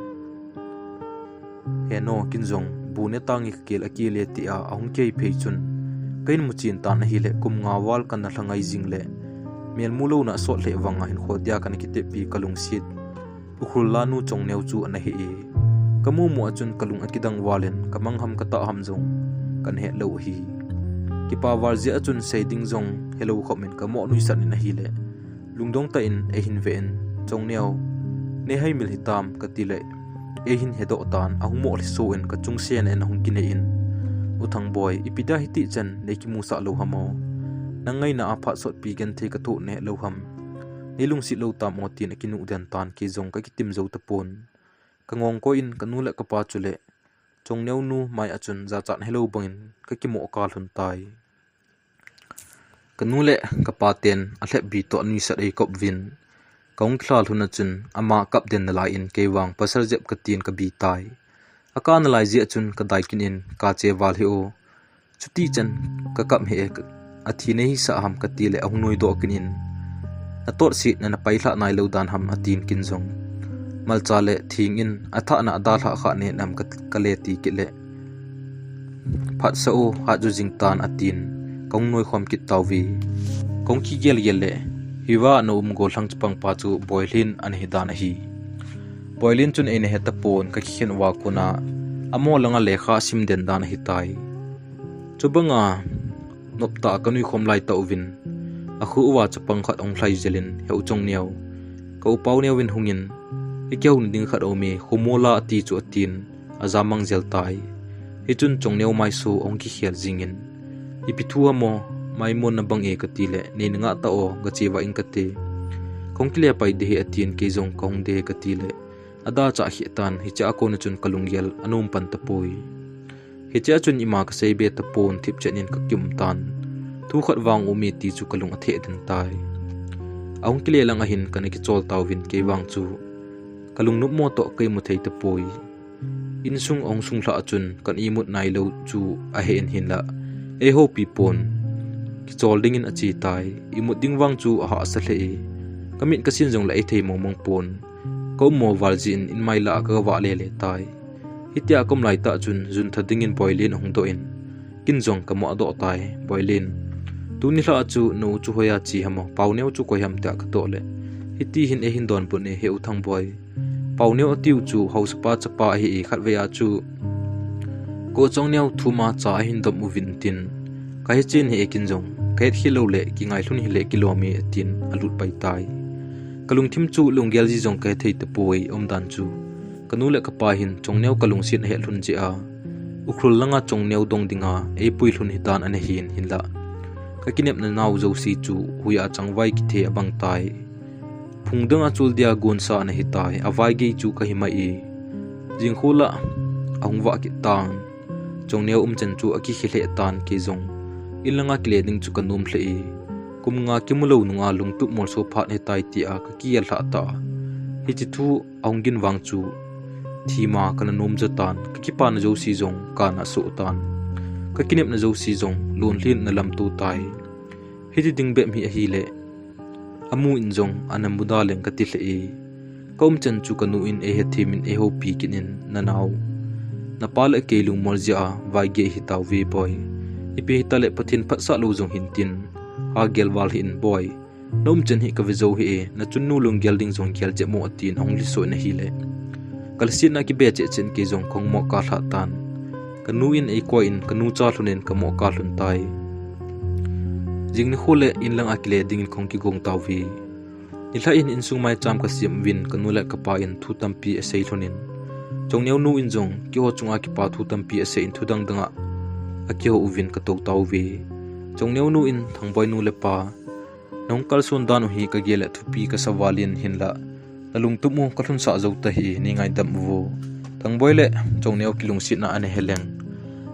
He nu, ken jong bu ne tang e, ka kel akel e, tia ahung kihei phei chun ka hin muchen tan ahile kum nga val kana lha ngai jing le melmu louna sot lheh vang a hinkho dia kana kiteppi ka lungset Ukhrul lanu Chongneo chu ana hi e. Ka mumu a chun ka lung akidang val in ka mang ham ka tah ham jong kana het lou ahi. Kipa val jeh a chun sei ding jong helou khop in ka mo nuisat in ahile lungdong tah in eihin ve in, Chongneo, nei haimil hitam, ka ti le eihin hedoh tan, ahung mo lhiso in ka chungsen a ahung kinei in, U Thangboi, ipi dia hiti chan nei kimusah lou ham o? Nang ngaina a phat sotpi genthei ka thoh neh lou ham? Nei lungset lou tam o, tin akinuh den tan, kei jong ka kitim jou tapon. Ka ngong koi in ka nu le ka pa chu le Chongneo nu mai a chun jachat helou bangin ka kimoh kal lhon tai. Ka nu le ka pa ten alhep bi toh anuisat eikop uvin, kahung kihla lhon a chun ama kap den nalai in kei vang pasal jep katin kabi tai. Akap nalai jeh a chun kadai kit in, "Kache val hih o. Chuti chan kakap hih e, athi nahisah ham," kati le ahung nuidoh kit in, "Natotsetna napailhah nailou dan ham," atin kin jong malcha le thing in athah na adalhah kha ne nam ka, kale ti kit le, "Phatsah o, hat jo jing tan," atin kahung nuikhom kit tauve. Kahung kigel gel le, hiva na um gollhang chapang pa chu Boilin ana hi dan ahi. Boilin chun eina he tapon, ka kikhen uva kona amaho langa lekha asim den dan ahitai. Chubanga noptah kanuikhom lai tah uvin, akhu uva chapang khat ahung lhai jel in, "He u Chongneo, ka u Paoneo in hungin, ikihouna ding khat aume, khomo la ati chu," atin, ajamang jel tai. Hichun Chongneo maiso ahung kikhel jingin, "Ipi thu ham o, maimon nabang e," kati le, "Neina ngah ta o, gache vah ing kate. Kahung kile pai ding ahi," atin, kei jong kahung ding kati le, adalhah kheh tan, hichea kona chun kalunggel anom pan tapoi. Hichea chun ima kasei be tapon, thipchet in kakium tan. Thu khat vang aume ti chu kalung atheh den tai. Ahung kile lang ahin kana kichol tauvin, kei vang chu kalungnop mo toh ka imu thei tapoi. Insung ahung sunglhah a chun kana imut nailou chu ahe in hinlah, eihoupi pon, kichol dingin ache tai. Imut ding vang chu ahahsa lheh e. Kamit kasin jongle eithei mong mong pon. Ka um mo val jeh in inmai lah a kagavah lele tai. Hitia kaum lai tah chun juntha dingin Boilin ahung doh in, kin jong kamoh doh tai. "Boilin, tuni lha a chu na u chu hoiya che ham o, Paoneo chu koi ham?" tia kadoh le, "Hiti hin eihin donbut e, he u Thangboi. Paoneo atiu chu haosapa chapa ahi e, khatvei a chu ka u Chongneo thum a cha ahin dom uvin," tin, "Kahe chen hih e kin jong, kahet khel lou le kingai lhon hile kilom e," atin alut pai tai. Kalungthim chu lunggel ji jong kahe thei tapoi umdan chu. Kanu le kapa hin Chongneo kalungset ahet lhon jeh a, Ukhrul langa Chongneo dong dinga eipui lhon hidan ana hin hinlah, kakinepna nau jouse chu huiya changvai kithe abang tai. Phung dang a chul dia gonsa ana hitai, avaigei chu kahi mai e. Jingkho lah ahung vah kit tan, Chongneo umchan chu akikhe lheh tan, kei jong inlanga kile ding chu kanom lheh e. Kum nga kimu lou nunga lungtup molso phat hitai tia kakigel lhah ta. Hiche thu ahung gin vang chu thima kana nom jo tan, kakipana jouse jong kana soh tan, kakinepna jouse jong lonlhin ana lamto tai. Hiti ding bep hi ahile, amu in jong ana muda leng kati lheh e. Ka umchan chu kanu in eihethem in eihoupi kit in, "Nanao, napa le kei lungmol jeh a vaigei hitauve Boi. Ipi hitale Pathen phatsah lou jong hintin, hagel val hih in Boi. Na umchan hi kave jou hih e, nachunnu lunggel ding jong gel jep mo," atin ahung lhisoh in ahile, kalhasetna kibe cheh cheh in kei jong kahung moh kal lhah tan. Kanu in eikoi in, kanu cha lhon in kamoh kal lhon tai. Jing nikho le inlanga kile dingin kahung kigong tauve. Nilhah in insung maicham kasem uvin, kanu le kapa in thu tampi asei lhon in, Chongneo nu in jong keiho chunga kipa thu tampi asei in, thu dang dang a akihou uvin katou tauve. Chongneo nu in, "Thangboi nu le pa, nahung kalson dan u hi kagel le thupi kasa val in, hinlah nalungtup u kalhunsah jou tahi, neingaidam uvo. Thangboi le Chongneo kilungsetna ana he leng,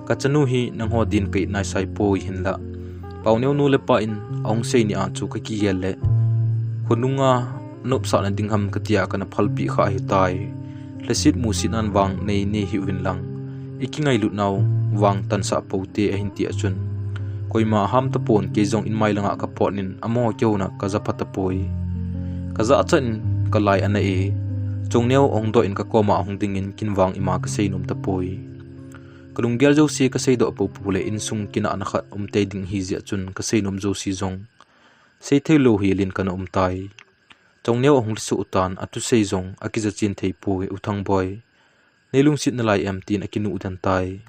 kachanu hi nangho din ka it naisai poi, hinlah Paoneo nu le pa in ahung sei nia chu kakigel le, khonunga nopsahna ding ham katia kana phalpeh kha ahitai. Lhaset musetnan vang nei nei hih uvin lang, ikingailutnau vang tansah poute," ahin ti a chun, koima aham tapon, kei jong inmai langa kapot in amaho kihouna kajapha tapoi. Kajachat in kalai ana e. Chongneo ahung doh in kakoma ahung dingin, kin vang ima kaseinom tapoi. Kalunggel jouse kaseidoh poupou le insung kinahna khat umtei ding ahijeh a chun kaseinom jouse jong seithei lou helin kana umtai. Chongneo ahung lhisoh tan, athusei jong akijachen theipoi. "U Thangboi, neilungset nalai em?" tin akinuh den tai.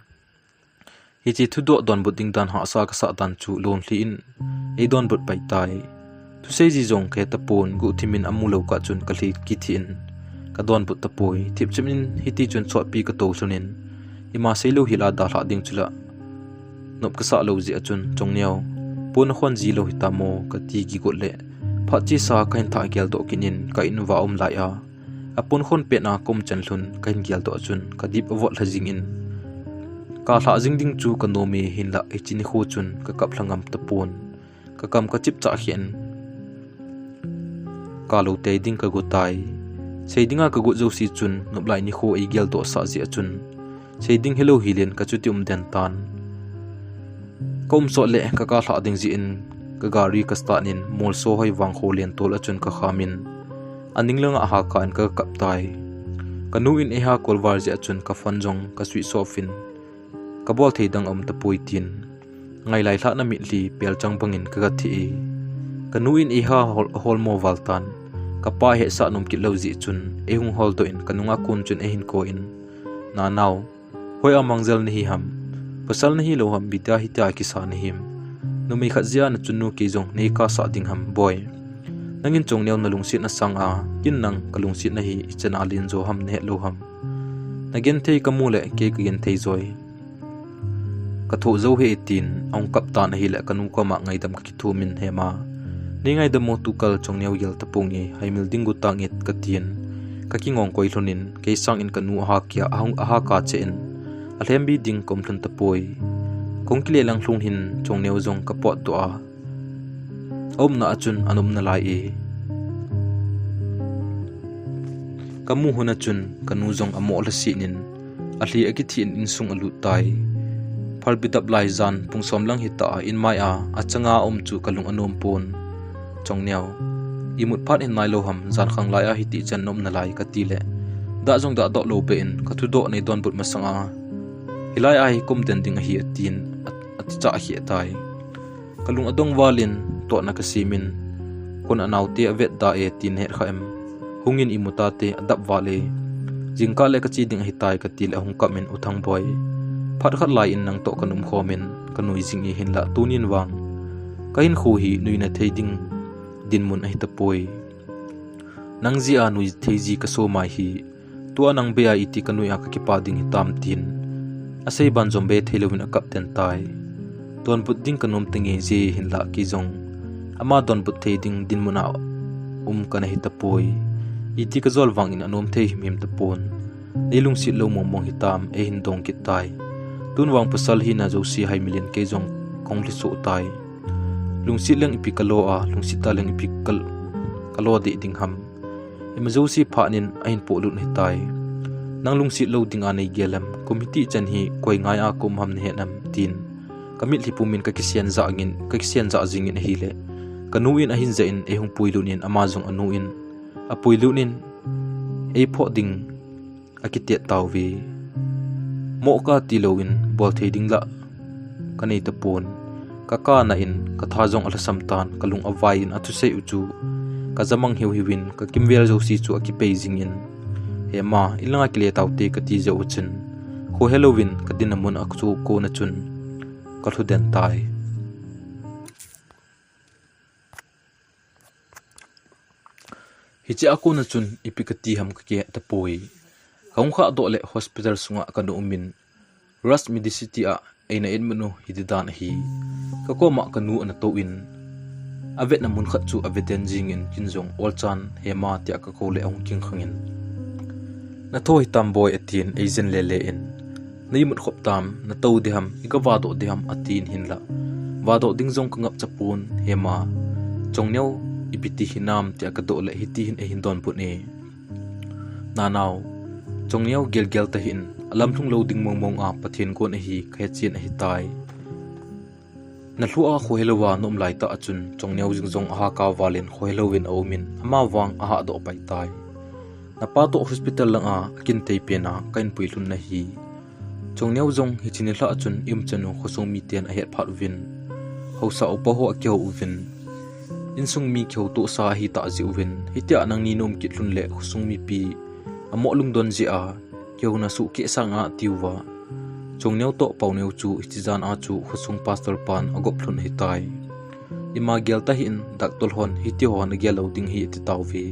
Hiche thudoh donbut ding dan hahsa kasah dan chu lonlhi in eidonbut pai tai. Thusei ji jong kahe tapon, guhthim in amu lou kah chun kalhi kithih in kadonbut tapoi. Thipchem in hiti chun sotpi katou lhon in, ima seilou hila dalhah ding chu la nop kasah lou jeh a chun, "Chongneo, pon nakhon ji lou hitam o?" kati kigot le, phat chesa kahin thah geldoh kit in ka in uva aum lai a, apon khon petna kaum chan lhon kahin geldoh a chun kadip avot lha jingin, Kalhah jing ding chu kanom e, hinlah hiche nikho chun kakap lha ngam tapon. Kakam kachip chah khen. Kalou tei ding kago tai. Sei dinga kagot jouse chun noplai nikho eigeldoh sah jeh a chun, sei ding hilou hilen kachuti um den tan. Kaum sot le kakalhah ding jeh in kagari kastart in, molso hoi vangkho lentol a chun kakham in, aning langa haka in kakap tai. Kanu in eiha kolval jeh a chun kaphone jong ka switch off in, kabol thei dang aum tapoi tin, ngailai lhahna mitlhi pelchang bangin kaga thi e. Kanu in eiha hol, holmo val tan. Kapa hetsah nom kit lou jeh chun eihung holdoh in, kanunga kon chun eihin kou in, Nanao, hoiya mangjal nahi ham? Pasal nahilou ham, itia hitia kisa nahim? Numei khat jeh a nachunnu kei jong neikasah ding ham, boi? Nangin Chongneo nalungsetna sanga, ken nang kalungsetna hi ichan a len jo ham nahet lou ham? Nagenthei kamu le kei kagenthei joi. Kathoh jou hih e tin ahung kap tan ahile kanu koma ngaidam kakithum in, Hema, neingaidam o, tukal Chongneo gel taponge, haimil ding got tange, katin. Kakingong koi lhon in, kei sangin kanu aha kia, ahung, aha kacheh in, alhembi ding kaum lhon tapoi. Kahung kile lang lhung hin Chongneo jong kapotdoh a, aumna a chun ana um nalai e. Kamu lhon a chun kanu jong amo lhaset in, alhi akithi in insung alut tai. Phalbi dap lai jan pung som lang hita a, inmai a achanga aum chu kalung anom pon. Chongneo, imut phat hin nailou ham, jan khang lai a hitichan naum nalai, katile, dah jong dahdoh lou beh in, kathudoh neidonbut masanga, hilai a hi kaum den ding ahi, atin, a, atichah kheh tai. Kalung adong val in, totna kasem in, kon anaote avetda e tin hetkhah em? Hungin imuta te adap val e. Jingkah le kache ding ahitai, katile ahung kap in, U Thangboi, phat khat lai in nangtoh kanom khom in, kanui jing e, hinlah tunin vang kahinkho hi nuina thei ding dinmun ahitapoi. Nang jeh a nui thei ji kaso mai hi, tua nang bei a iti kanui a kakipa ding hitam, tin asei ban jong be theilouvin akap den tai. Donbut ding kanom tange, jeh hinlah kei jong ama donbut thei ding dinmun a um kana hitapoi. Iti kajol vangin anom thei himhim tapon. Neilungset lou mongmong hitam, eihin dong kit tai. Tun vang pasal hina jouse haimil in kei jong kahung lhisoh tai. Lungset leng ipi kalo a, lungset ta leng ipi kal-, kalo deh ding ham? Ima jouse phat in ahin pohlut ahitai. Nang lungset lou dinga neigel em? Kum hitichan hi koi ngai a kaum ham nahet em? Tin kamitlhi pumin kakisen jah jingin, kakisen jah jingin ahile, kanu in ahin jah in eihung puilut in, ama jong anu in apuilut in, eiphoh ding akitet tauve. Moh kati louvin bol thei ding lah kanei tapon. Kakana in katha jong alhasam tan, kalung avai in athusei u chu kajamang hiuhiuvin, kakimvel jouse chu akipei jingin, Hema, inlanga kile taute, kati jou uchun, khohelouvin kadinna mun a chu kona chun kalhu den tai. Hiche a kona chun ipi kati ham kakihei tapoi. Kahung khahdoh le hospital sunga kana umin, Rush Medicity a eina admit u hiti dan ahi. Kakoma kanu ana touvin, avetna mun khat chu ave den jingin, ken jong olchan Hema tia kakou le ahung kingkhangin, Natho hitam boi, atin eijen lele in, Na imut khop tam, natou diham, iga vahdoh diham, atin hinlah, vahdoh ding jong kangapcha pon, Hema, Chongneo ipi ti hinam tia kadoh le hiti hin eihin donbut e. Nanao, Chongneo gelgel tahih in, alamlhung lou ding mongmong a Pathen gon ahi, kahechen ahitai. Nalhu a khohelouva naum laitah a chun Chongneo jing jong ahahkar val in khohelouvin aumin, amavang ahahdoh pai tai. Napa toh hospital langa akin thei pena kahin puilhun nahi. Chongneo jong hiche nilhah a chun i-umchan u khosung miten ahet phat uvin, haosa upa ho akihou uvin, insung mi kihoutohsa ahitah jeh uvin, hitia nangni naum kit lhon le khosung mipi amo lungdon jeh a kihouna sohkeh sanga atiuva, Chongneo toh Paoneo chu hiche jan a chu khosung pastor pan agop lhon ahitai. Ima gel tahih in, doctor hon hitiho nagel lou ding ahi atitauve.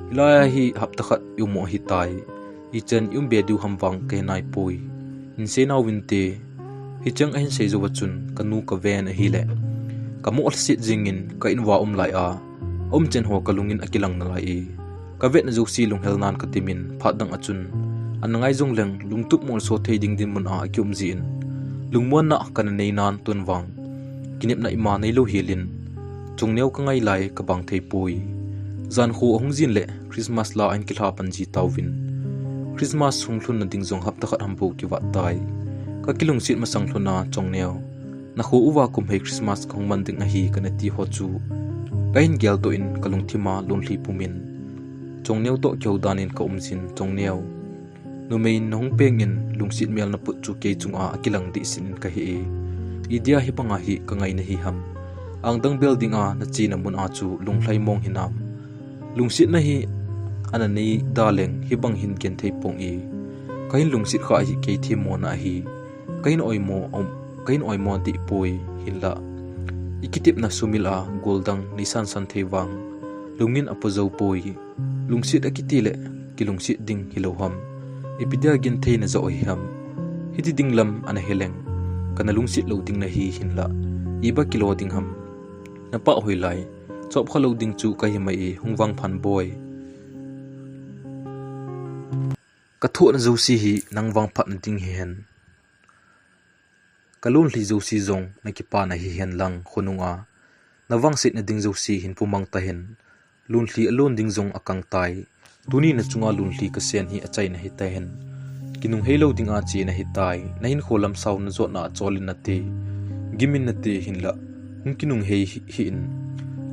Hilai a hi hapta khat i-um u ahitai. Ichan i-um be diu ham vang kahe naipoi. Hinsei nauvinte, hicheng ahinsei jouva chun kanu kaven ahile, kamoh lhaset jingin ka-in uva um lai a, aumchen ho kalungin akilang nalai e. Kavetna jouse lunghel nan kadimin, phat dang a chun Ana ngai jongleng lungtup molso thei ding dinmun a akium jin, lungmonna kana nei nan tun vang kinepna ima neilou helin, Chongneo ka ngai lai ka bang thei poi. Jankho ahung jin le Christmas la ahin kilha pan ji tauvin, Christmas hung lhunna ding jong hapta khat ham bou kivat tai. Ka kilungset masang lhon a, Chongneo, nakho uva kum hei Christmas kahung man ding ahi kana ti ho chu kahin geldoh in kalungthim a lonlhi pumin, Chongneo toh kihou dan in kaum jin, Chongneo, numei nahung peng in lungset mel naput chu kei chunga akilang dehset in kahe e. Idia hibanga hi ka ngai nahi ham? Angdang bel dinga nachena mun a chu lunglhai mong hinam? Lungsetna hi ana nei daleng hibang hin genthei pong e. Kahin lungset kha hi kei themmona ahi. Kahin oimo, kahin oimo deh poi, hinlah ikitepna sumil a goldang nei sansan thei vang lungin apo jou poi. Lungset akiti le kilungset ding hilou ham? Ipi dia genthei najoh ahi ham? Hiti ding lam ana heleng kana lungset lou ding nahi, hinlah iba kilo ding ham? Napah hoi lai, chop kha lou ding chu kahi mai e, hung vangphan boi. Ka thohna jouse hi nang vangphatna ding hihen. Ka lonlhi jouse jong nakipana hihen lang khonunga navangsetna ding jouse hin pumang tahen. Lonlhi alon ding jong akang tai. Tuni nachunga lonlhi kasen hi achaina hitahen. Kinunghei lou dinga chena hitai. Nahinkho lam sao najotna a cholin nate, gimin nate, hinlah hung kinunghei hih in.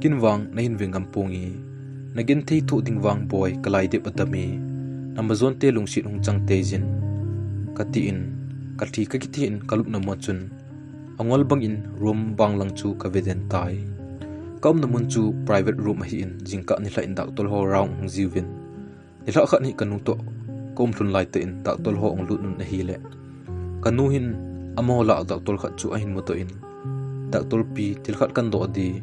Ken vang nahin ve ngam ponge. Nagenthei thoh ding vang boi, kalaidep adam e. Namajonte lungset hung chang teijin, katin, kalhi kakithe in kalupna mun chun angol bangin room bang lang chu kave den tai. Kaumna mun chu private room ahin, jingkah nilhah in doctor ho round hung jiuvin, nilhah khat hi kanu toh kaum lhun laitah in doctor ho ahung lut un ahile, kanu hin amaho lah doctor khat chu ahin mudoh in, Doctor pi, thil khat kahin doh ding.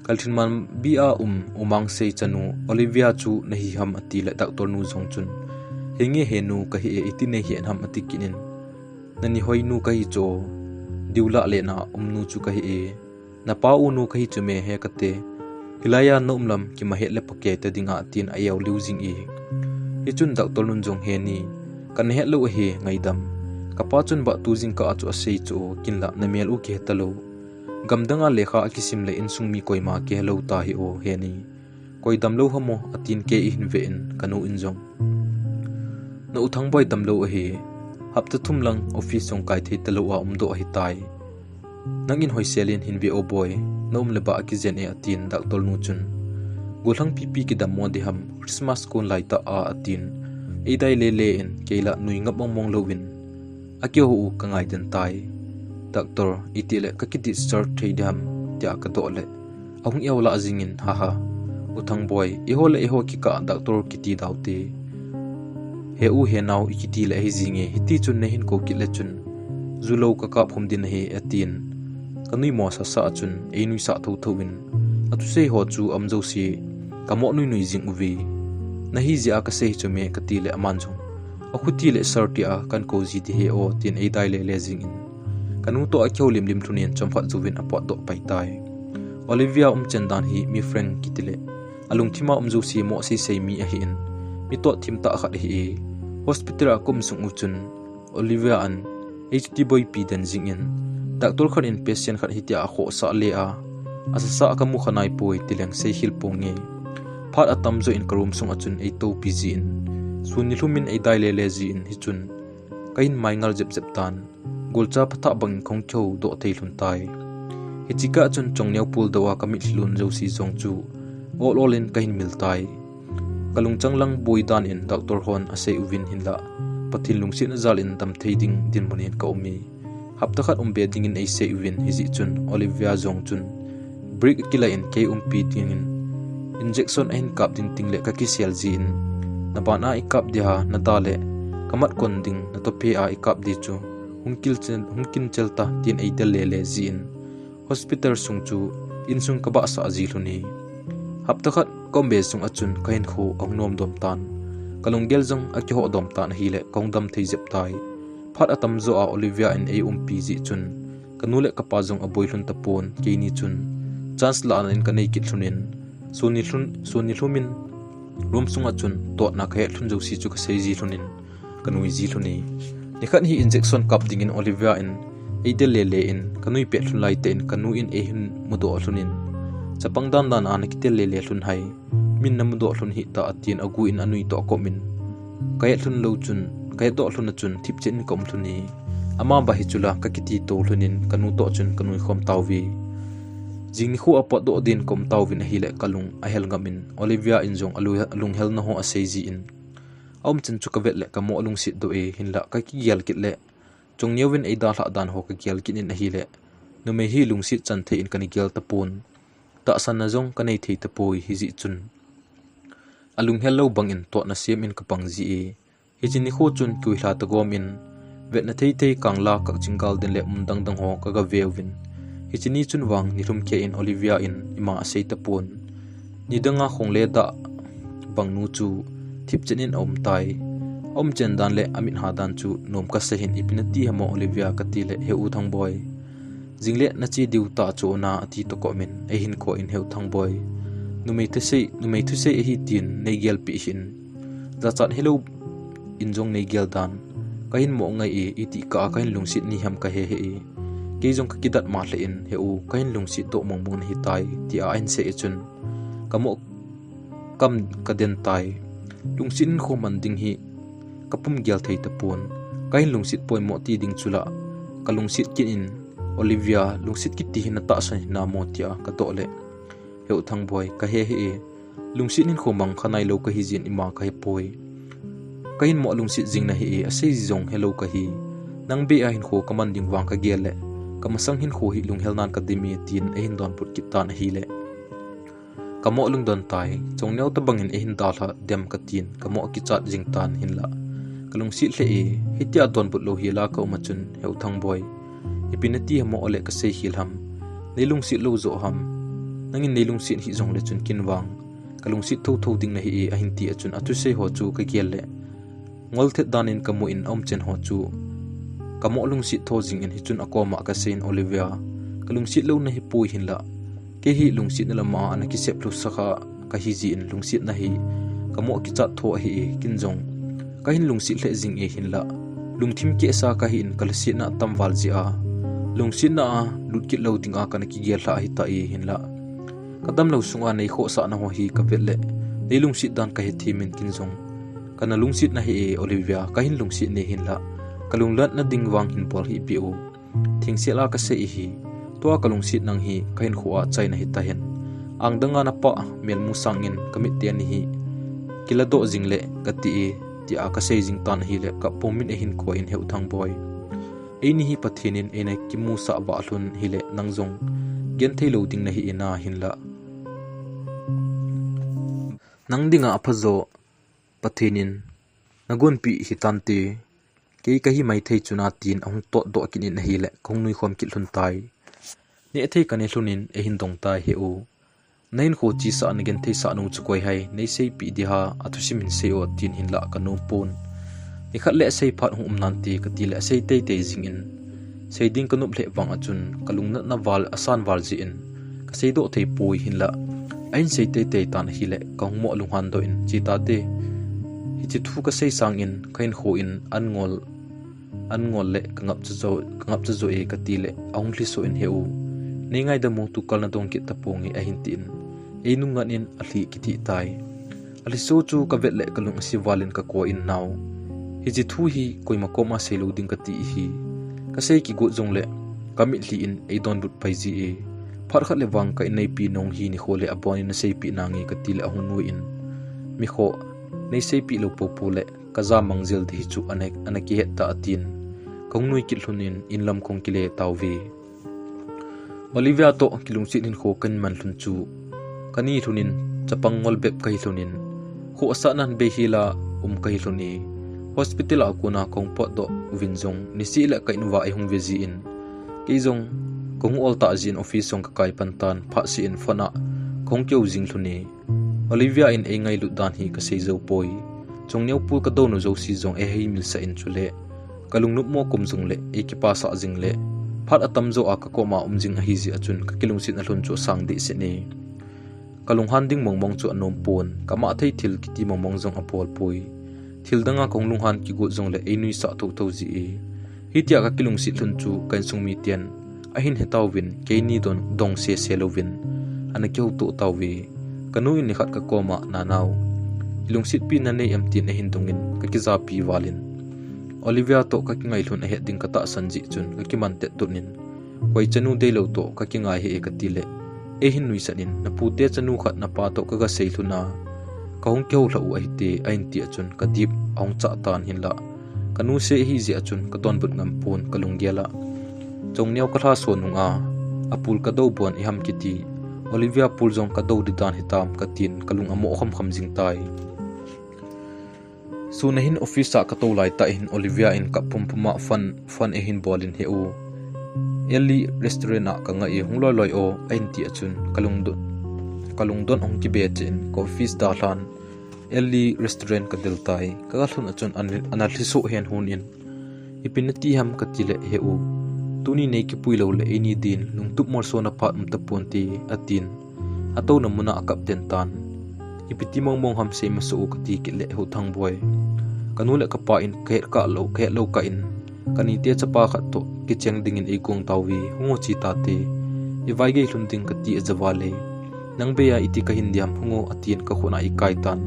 Kalthinman bi a um, Umang sei chanu Olivia chu nahi ham, atile doctor nu jong chun, Henge henu kahi e, iti neihet ham, ati kit in, Nani hoinu kahi chu, diu lah lena umnu chu kahi e. Napa unu kahi chu me, he kate. Hilaiya naum lam kimahet le pakei ta dinga, tin a-eu liu jing e. Hichun doctor nun jong, Heni, kana het lou ahi, ngaidam. Kapa chun bah tu jingkah a chu asei chu, kinlah namel u kihe talou. Gamdanga lekha akisim le insung mi koima kihelou tahih o, Heni. Koi damlou ham o, atin kei eihin ve in, kanu in jong, Na u Thangboi damlou ahi. Hapta thum lang office jong kai thei talou a umdoh ahitai. Nangin hoisel in hin ve o boi, naum le bah akijen e, atin doctor nu chun, Gollhang pipi kidammo ding ham, Christmas kon laitah a, atin, eidai lele in, kei lah nui ngap mongmong louvin, akihou u kangai den tai. Doctor, itile kaki discharge thei ding ham, tia kadoh le, ahung eu lah jingin, Haha, U Thangboi, eiho le eiho kikah doctor kiti daute. He u he nao ikiti le ahi jinge, hitichun neihin kou kit le chun, julou kakap khum ding ahi, atin, kanuimo sasa a chun einuisah thotho in, athusei ho chu aum jouse kamoh nuinui jing uve. Nahi jeh a kasei hi chu me, katile aman jong, Akhuti le sir tia kahin kou ji ding ahi o, tin eidai lele jingin, kanu toh akihoulim lim lhunin chomkhat jouvin apotdoh pai tai. Olivia umchen dan hi mi frank kitile, alungthima um jouse moh seisei mi ahin, mi toh thimtah khat ahi e. Hospital a kaum sung u chun, Olivia in eichuti boipi den jingin, doctor khat in patient khat hitia akhohsah le a, asasa kamu kha naipoi, tileng seikhel ponge. Phat atamjo in ka room sunga chun eitoupi jin, sun nilhumin eidai lele jin, hichun kahin maingal jepjep tan, golcha phatah bangin kahung kihoudoh thei lhon tai. Hichekah chun Chongneo puldou a kamitlhi lon jouse jong chu ol ol in kahin mil tai. Kalungchang lang boi dan in doctor hon asei uvin, hinlah Pathen lungsetna jal in damthei ding dinmun in kaum e. Hapta khat umbe dingin eisei uvin, hijeh chun Olivia jong chun break akilai in kei umpi dingin injection ahin kap ding tingle kakisel jin, Naban a ikap ding ham, nada le kamat kon ding, natohphe a ikap ding chu hung kinchel, hung kinchel ta, tin eidel lele jin, hospital sung chu insung kabahsah ji lhon e. Hapta khat kaumbe sunga chun kahinkho ahung nomdom tan, kalunggel jong akihohdom tan ahile kahung damthei jep tai. Phat atamjo a Olivia in eiumpi jeh chun kanu le kapa jong aboi lhon tapon, keini chun chance lahna in kanei kit lhonin, sun nilhum, sun nilhumin room sunga chun totna kahet lhon jouse chu kasei ji lhonin, kanui ji lhun e. Nikhat hi injection kap dingin Olivia in eidel lele in kanui pet lhun laitah in kanu in eihin mudoh lhun in, chapang dandan a nakitel lele lhun hai, min namudoh lhun hih ta atin agu in anui toh akom in, kahet lhun lou chun, kahet doh lhun a chun thipchen in kaum lhun e. Ama ba hi chula kakiti to lhun in kanu toh chun kanui khom tauve. Jing nikho a potdoh din kaum tauvin ahile kalung ahel ngam in Olivia in jong alu-, alunghel na ho asei ji in, aum chen chu kavet le kamoh lungset doh e, hinlah kakigel kit le chongneo vin eidalhah dan ho kagel kit in ahile, numei hi lungset chan thei in kana gel tapon, tahsan na jong kanei thei tapoi, hijeh chun alunghel lou bang in totna sem in kapang ji e. Hiche nikho chun kiui lha tagom in, vetna thei thei kangla, kakching gal den le um dang dang ho kaga ve uvin. Hiche ni chun vang nilhum khe in Olivia in ima asei tapon. Nidang a khong le dah bang nu chu thipchen in aum tai. Aum chen dan le amit ha dan chu nom kasa hin, ipi nati ham o Olivia kati le, He U Thangboi, jing le nache diu ta chu na, ati toh kom in eihin koi in, He U Thangboi, numei thusei, numei thusei ahi tin neigelpeh hih in, jachat helou in jong neigel dan kahin mo ngai e, itih kah a kahin lungset ni ham kahe hih e. Kei jong kakidat ma lheh in, He U, kahin lungset doh mong mong nahi tai, tia ahin sei e chun kamoh kam kaden tai. Lungset hinkho man ding hi kapum gel thei tapon. Kahin lungset poimo ti ding chu la kalungset kit in, Olivia, lungset kiti hi natahsan hinam o, tia kadoh le, He U Thangboi, kahe hih e. Lungset hinkho mang kha nailou kahi jeh in ima kahe poi. Kahin mo lungset jing nahi e, asei ji jong helou kahi. Nang beh a hinkho kaman ding vang kagel le, kamasang hinkho hi lunghel nan kadim e, tin eihin donbut kit tan ahile, kamoh lungdon tai. Chongneo tabang in eihin dalha dem katin, kamoh kichat jing tan hinlah kalungset lheh e. Hitia donbut lou hi la kaum a chun, He U Thangboi, ipi nati ham o, ole kasei khel ham? Neilungset lou joh ham? Nangin neilungset hih jong le chun kin vang kalungset thotho ding nahi e, ahin ti a chun athusei ho chu kagel le, ngol thet dan in kamu in aum chen ho chu kamoh lungset tho jing in, hichun akoma kasei in, Olivia, kalungset lou nahi poi, hinlah kei hi lungsetna lama ana kisep lhu sa kha kahi jeh in lungsetna hi kamoh kichat tho ahi e. Kin jong kahin lungset lheh jing e, hinlah lungthim kehsa kahi in kalhasetna atam val jeh a lungsetna a lut kit lou ding a kana kigel lhah ahi tai, hinlah kadam lou sunga neikhohsahna ho hi kavet le neilungset dan kahe them in, kin jong kana lungset nahi e, Olivia, kahin lungset ne, hinlah kalunglatna ding vang hin bol hih beh u. Thengsel a kasei ahi. Tua kalungset nang hi kahinkho a chai nahi tahen. Angdang a napah melmu sang in kamit teni hi kiladoh jing le kati e, tia kasei jing tan ahile kapum in eihin koi in, He U Thangboi, eini hi Pathen in eina kimusah vah lhun hile nang jong genthei lou ding nahi e, na hinlah nang dinga aphajo Pathen in nagonpeh hitante, kei kahi maithei chun, atin ahung totdoh kit in ahile kahung nuikhom kit lhun tai. Nehthei kane lhun in eihin dong tai, He U, nahinkho chesah nagentheisah nu chu koi ham, neiseipeh ding ham, athusim hin sei o, tin hinlah kanom pon. Nikhat le asei phat hung um nante kati le asei teitei jing in, sei ding kanop lheh vang a chun kalungnatna val asan val jeh in kaseidoh thei poi, hinlah ahin sei teitei tan ahile kahung mo lunghan doh in, Che tate, hiche thu kasei sang in kahinkho in an ngol, an ngol le kangapcha jo, kangapcha jo e, kati le ahung lhiso in, He U, neingaidam o, tukal nadong kit taponge, ahin tin einungngat in alhi kithih tai. Alhiso chu kavet le kalung ase val in kakoi in, Nao, hiche thu hi koima koma seilou ding kati ahi. Kasei kigot jongle kamitlhi in eidonbut pai ji e. Phat khat le vang ka inneipi nahung hi nikho le abon in naseipeh nange, kati le ahung nui in, Mikhoh, neiseipeh lou poupou le kajamang jel ding hi chu ana, ana kihet ta, atin kahung nui kit lhun in inlam kahung kile tauve. Olivia toh kilungset hinkho kahin man lhun chu kani lhun in, chapang ngol bep kahi lhun in, khohsahnan beihela um kahi lhun e. Hospital a kona kahung potdoh uvin jong niseh le ka in uva eihung ve jin, kei jong kahung ol tah jeh in office jong kakai pan tan, phatseh in phone a kahung kihou jing lhun e. Olivia in eingailut dan hi kasei jou poi. Chongneo pu kadouna jouse jong eihemilsah in, chule kalungnop mo kum jongle eikipasah jing le phat atamjo a kakoma um jing ahijeh a chun kakilungsetna lhun chu asang dehset e. Kalunghan ding mongmong chu anom pon, kamah thei thil kiti mongmong jong abol poi. Thil danga kahung lunghan kigot jongle einuisah thotho ji e. Hitia kakilungset lhon chu ka insung miten ahin hetauvin, keini dong, dong sese louvin ana kihouto tauve. Kanu in nikhat kakoma, "Nanao, ilungsetpi nanei em?" tin ahin dongin kakijapi valin, Olivia toh kakingai lhon ahet ding katahsan jeh chun kakiman tettunin, "Koi chanu deilou toh kakingai hih e," katile, eihin nuisatin, "Napute chanu khat napa toh kagasei lhona, kahung kihoulhah u ahite," ahin tia chun kadip ahung chah tan hinlah, kanu se ahijeh a chun kadonbut ngampon, kalunggel a chongneo kalhaso nunga, "Apul kadou bon iham kiti, Olivia pul jong kadou ding dan hitam," katin kalung amoh khomkhom jing tai. Sun ahin office a katou laitah in Olivia in kap pumpum a phone, phone eihin bolin, "He u, Ellie restaurant a kangah e, hung loiloi o," ahin tia chun kalungdon, kalungdon ahung kibe cheh in ka office dalhan Ellie restaurant kadel tai. Kaga lhun a chun ana, ana lhisoh hen hon in, "Ipi nati ham?" katile, "He u, tuni neikipui loule eini din lungtup molsona phat umtaponte," atin. Atouna muna akap den tan. "Ipiti mongmong ham, seimasa o," kati kit le, "He u Thangboi, kanu le kapa in kahet kah lou, kahet lou kah in, kanite chapa khat toh kicheng dingin eigong tauve, hung o che tate, ivaigei lhun ding kati aja vale, nang bei a iti kahin ding ham, hung o," atin kakhut a eikai tan.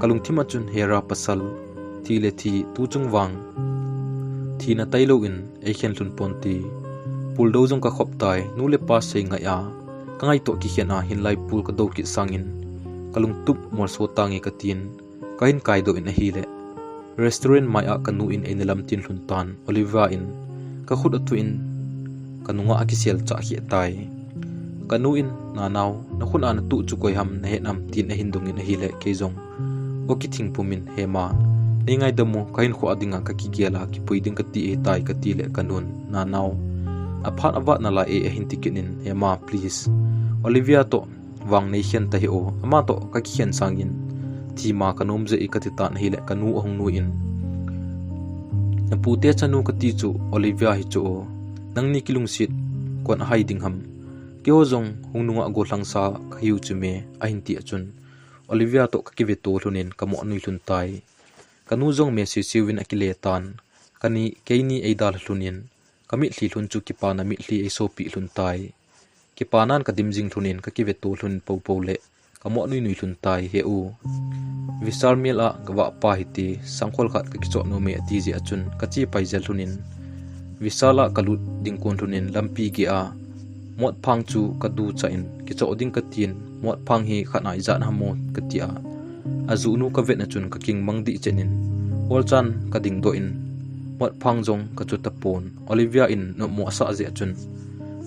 Kalungthim a chun, "Hera pasal, thi le thi, tuchung vang thina tailou in eikhen lhon ponte. Puldou jong kakhop tai, nu le pa sei ngai a, kangai toh kikhen a, hinlai pul kadou kit sangin kalungtup molso tange," katin kahin kaidoh in ahile, restaurant mai a kanu in eina lamtin lhon tan. Olivia in kakhut atuh in kanunga akisel chah kheh tai. Kanu in, "Nanao, nakhut a natuh chu koi ham nahet nam?" tin ahin dongin ahile, kei jong o kithing pumin, "He ma, neingaidam o, kahinkho a dinga kakigel a kipui ding kati ahitai," katile kanun, "Nanao, aphat avat nalai e," ahin tikit in, "He ma, please, Olivia toh vang neikhen tahih o, ama toh kakikhen sangin thima kanom jeh e," kati tan ahile kanu ahung nuiyin, "Napute chanu kati chu Olivia hi chu o, nangni kilungset kon ahai ding ham? Keiho jong hung nungah gollhangsa kahiu chu me," ahin tia chun Olivia toh kakiveto lhonin kamoh nui lhon tai. Kanu jong me sisiuvin akile tan. Kani, keini eidalha lhonin, kamitlhi lhon chu kipana mitlhi eisopeh lhon tai. Kipanan kadim jing lhonin kakiveto lhon poupou le kamoh nuinui lhon tai. "He u, Vishal mel a kavahpa hite, sangkhol khat kakichoh nom e," ati jeh a chun kache pai jel lhonin, Vishal a kalut ding kon lhonin lampi gei a motphang chu kaduchah in, "Kichoh ding," katin, "Motphang hi khat a ijat ham o?" katia, ajuhnu kavet a chun kaking mang dih chen in, olchan kadingdoh in, motphang jong kachu tapon. Olivia in nopmo asah jeh a chun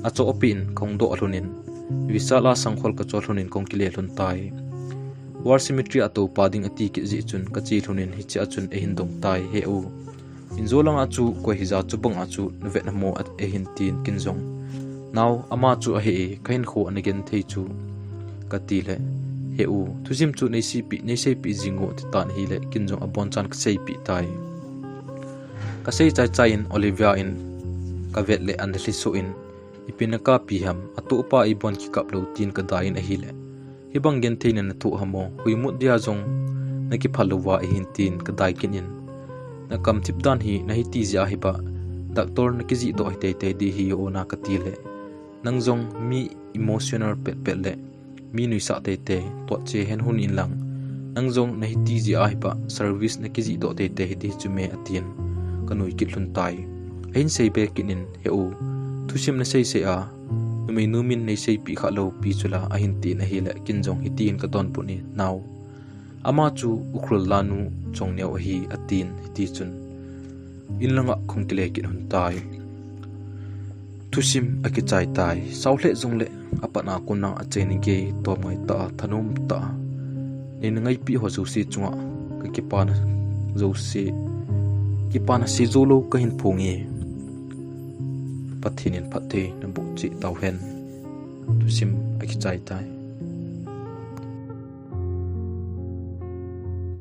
achohpeh in kahung doh lhonin, Vishal a sangkhol kachoh lhonin kahung kile lhon tai. War Cemetery a toupa ding ati kit jeh chun kache lhonin hiche a chun eihin dong tai. "He u, injo langa chu koi hija, chubang a chu navet ham o?" eihin tin, ken jong, "Nao, ama chu ahi e, kahinkho ana genthei chu," katile, "He u, thusim chu neiseipeh, neiseipeh jing o," ati tan ahile, ken jong abonchan kaseipeh tai. Kasei chaichai in Olivia in kavet le ana lhisoh in, "Ipi nakapi ham, atohpa eibon kikap lou," tin kadai in ahile, "Hibang gentheina nathoh ham o, huimut dia jong nakiphal louva eihin," tin kadai kit in, "Nakamthip dan hi nahiti jeh a hiba, doctor nakijih doh hi teitei ding hi o na," katile, "Nang jong mi emotional petpet le mi nuisah teitei, tohche hen hon inlang, nang jong nahiti jeh a hiba, service nakijih doh teitei hiding chu me," atin kanui kit lhon tai. Ahin seibe kit in, "He u, thusim naseisei a, numeinu min neiseipeh kha lou pi chula," ahin tin ahile, ken jong hitin kadonbut in, "Nao, ama chu Ukhrul lanu Chongneo ahi," atin, hitichun inlanga kahung kile kit lhon tai. Thusim akichai tai. Sao lheh jongle apatna kona achaina gei tomngai tah a, thanom tah a neina ngaipi ho jouse chunga kakipana jouse, kipana seijou lou kahin phonge. Pathen in phatthei naboh cheh tauhen. Thusim akichai tai.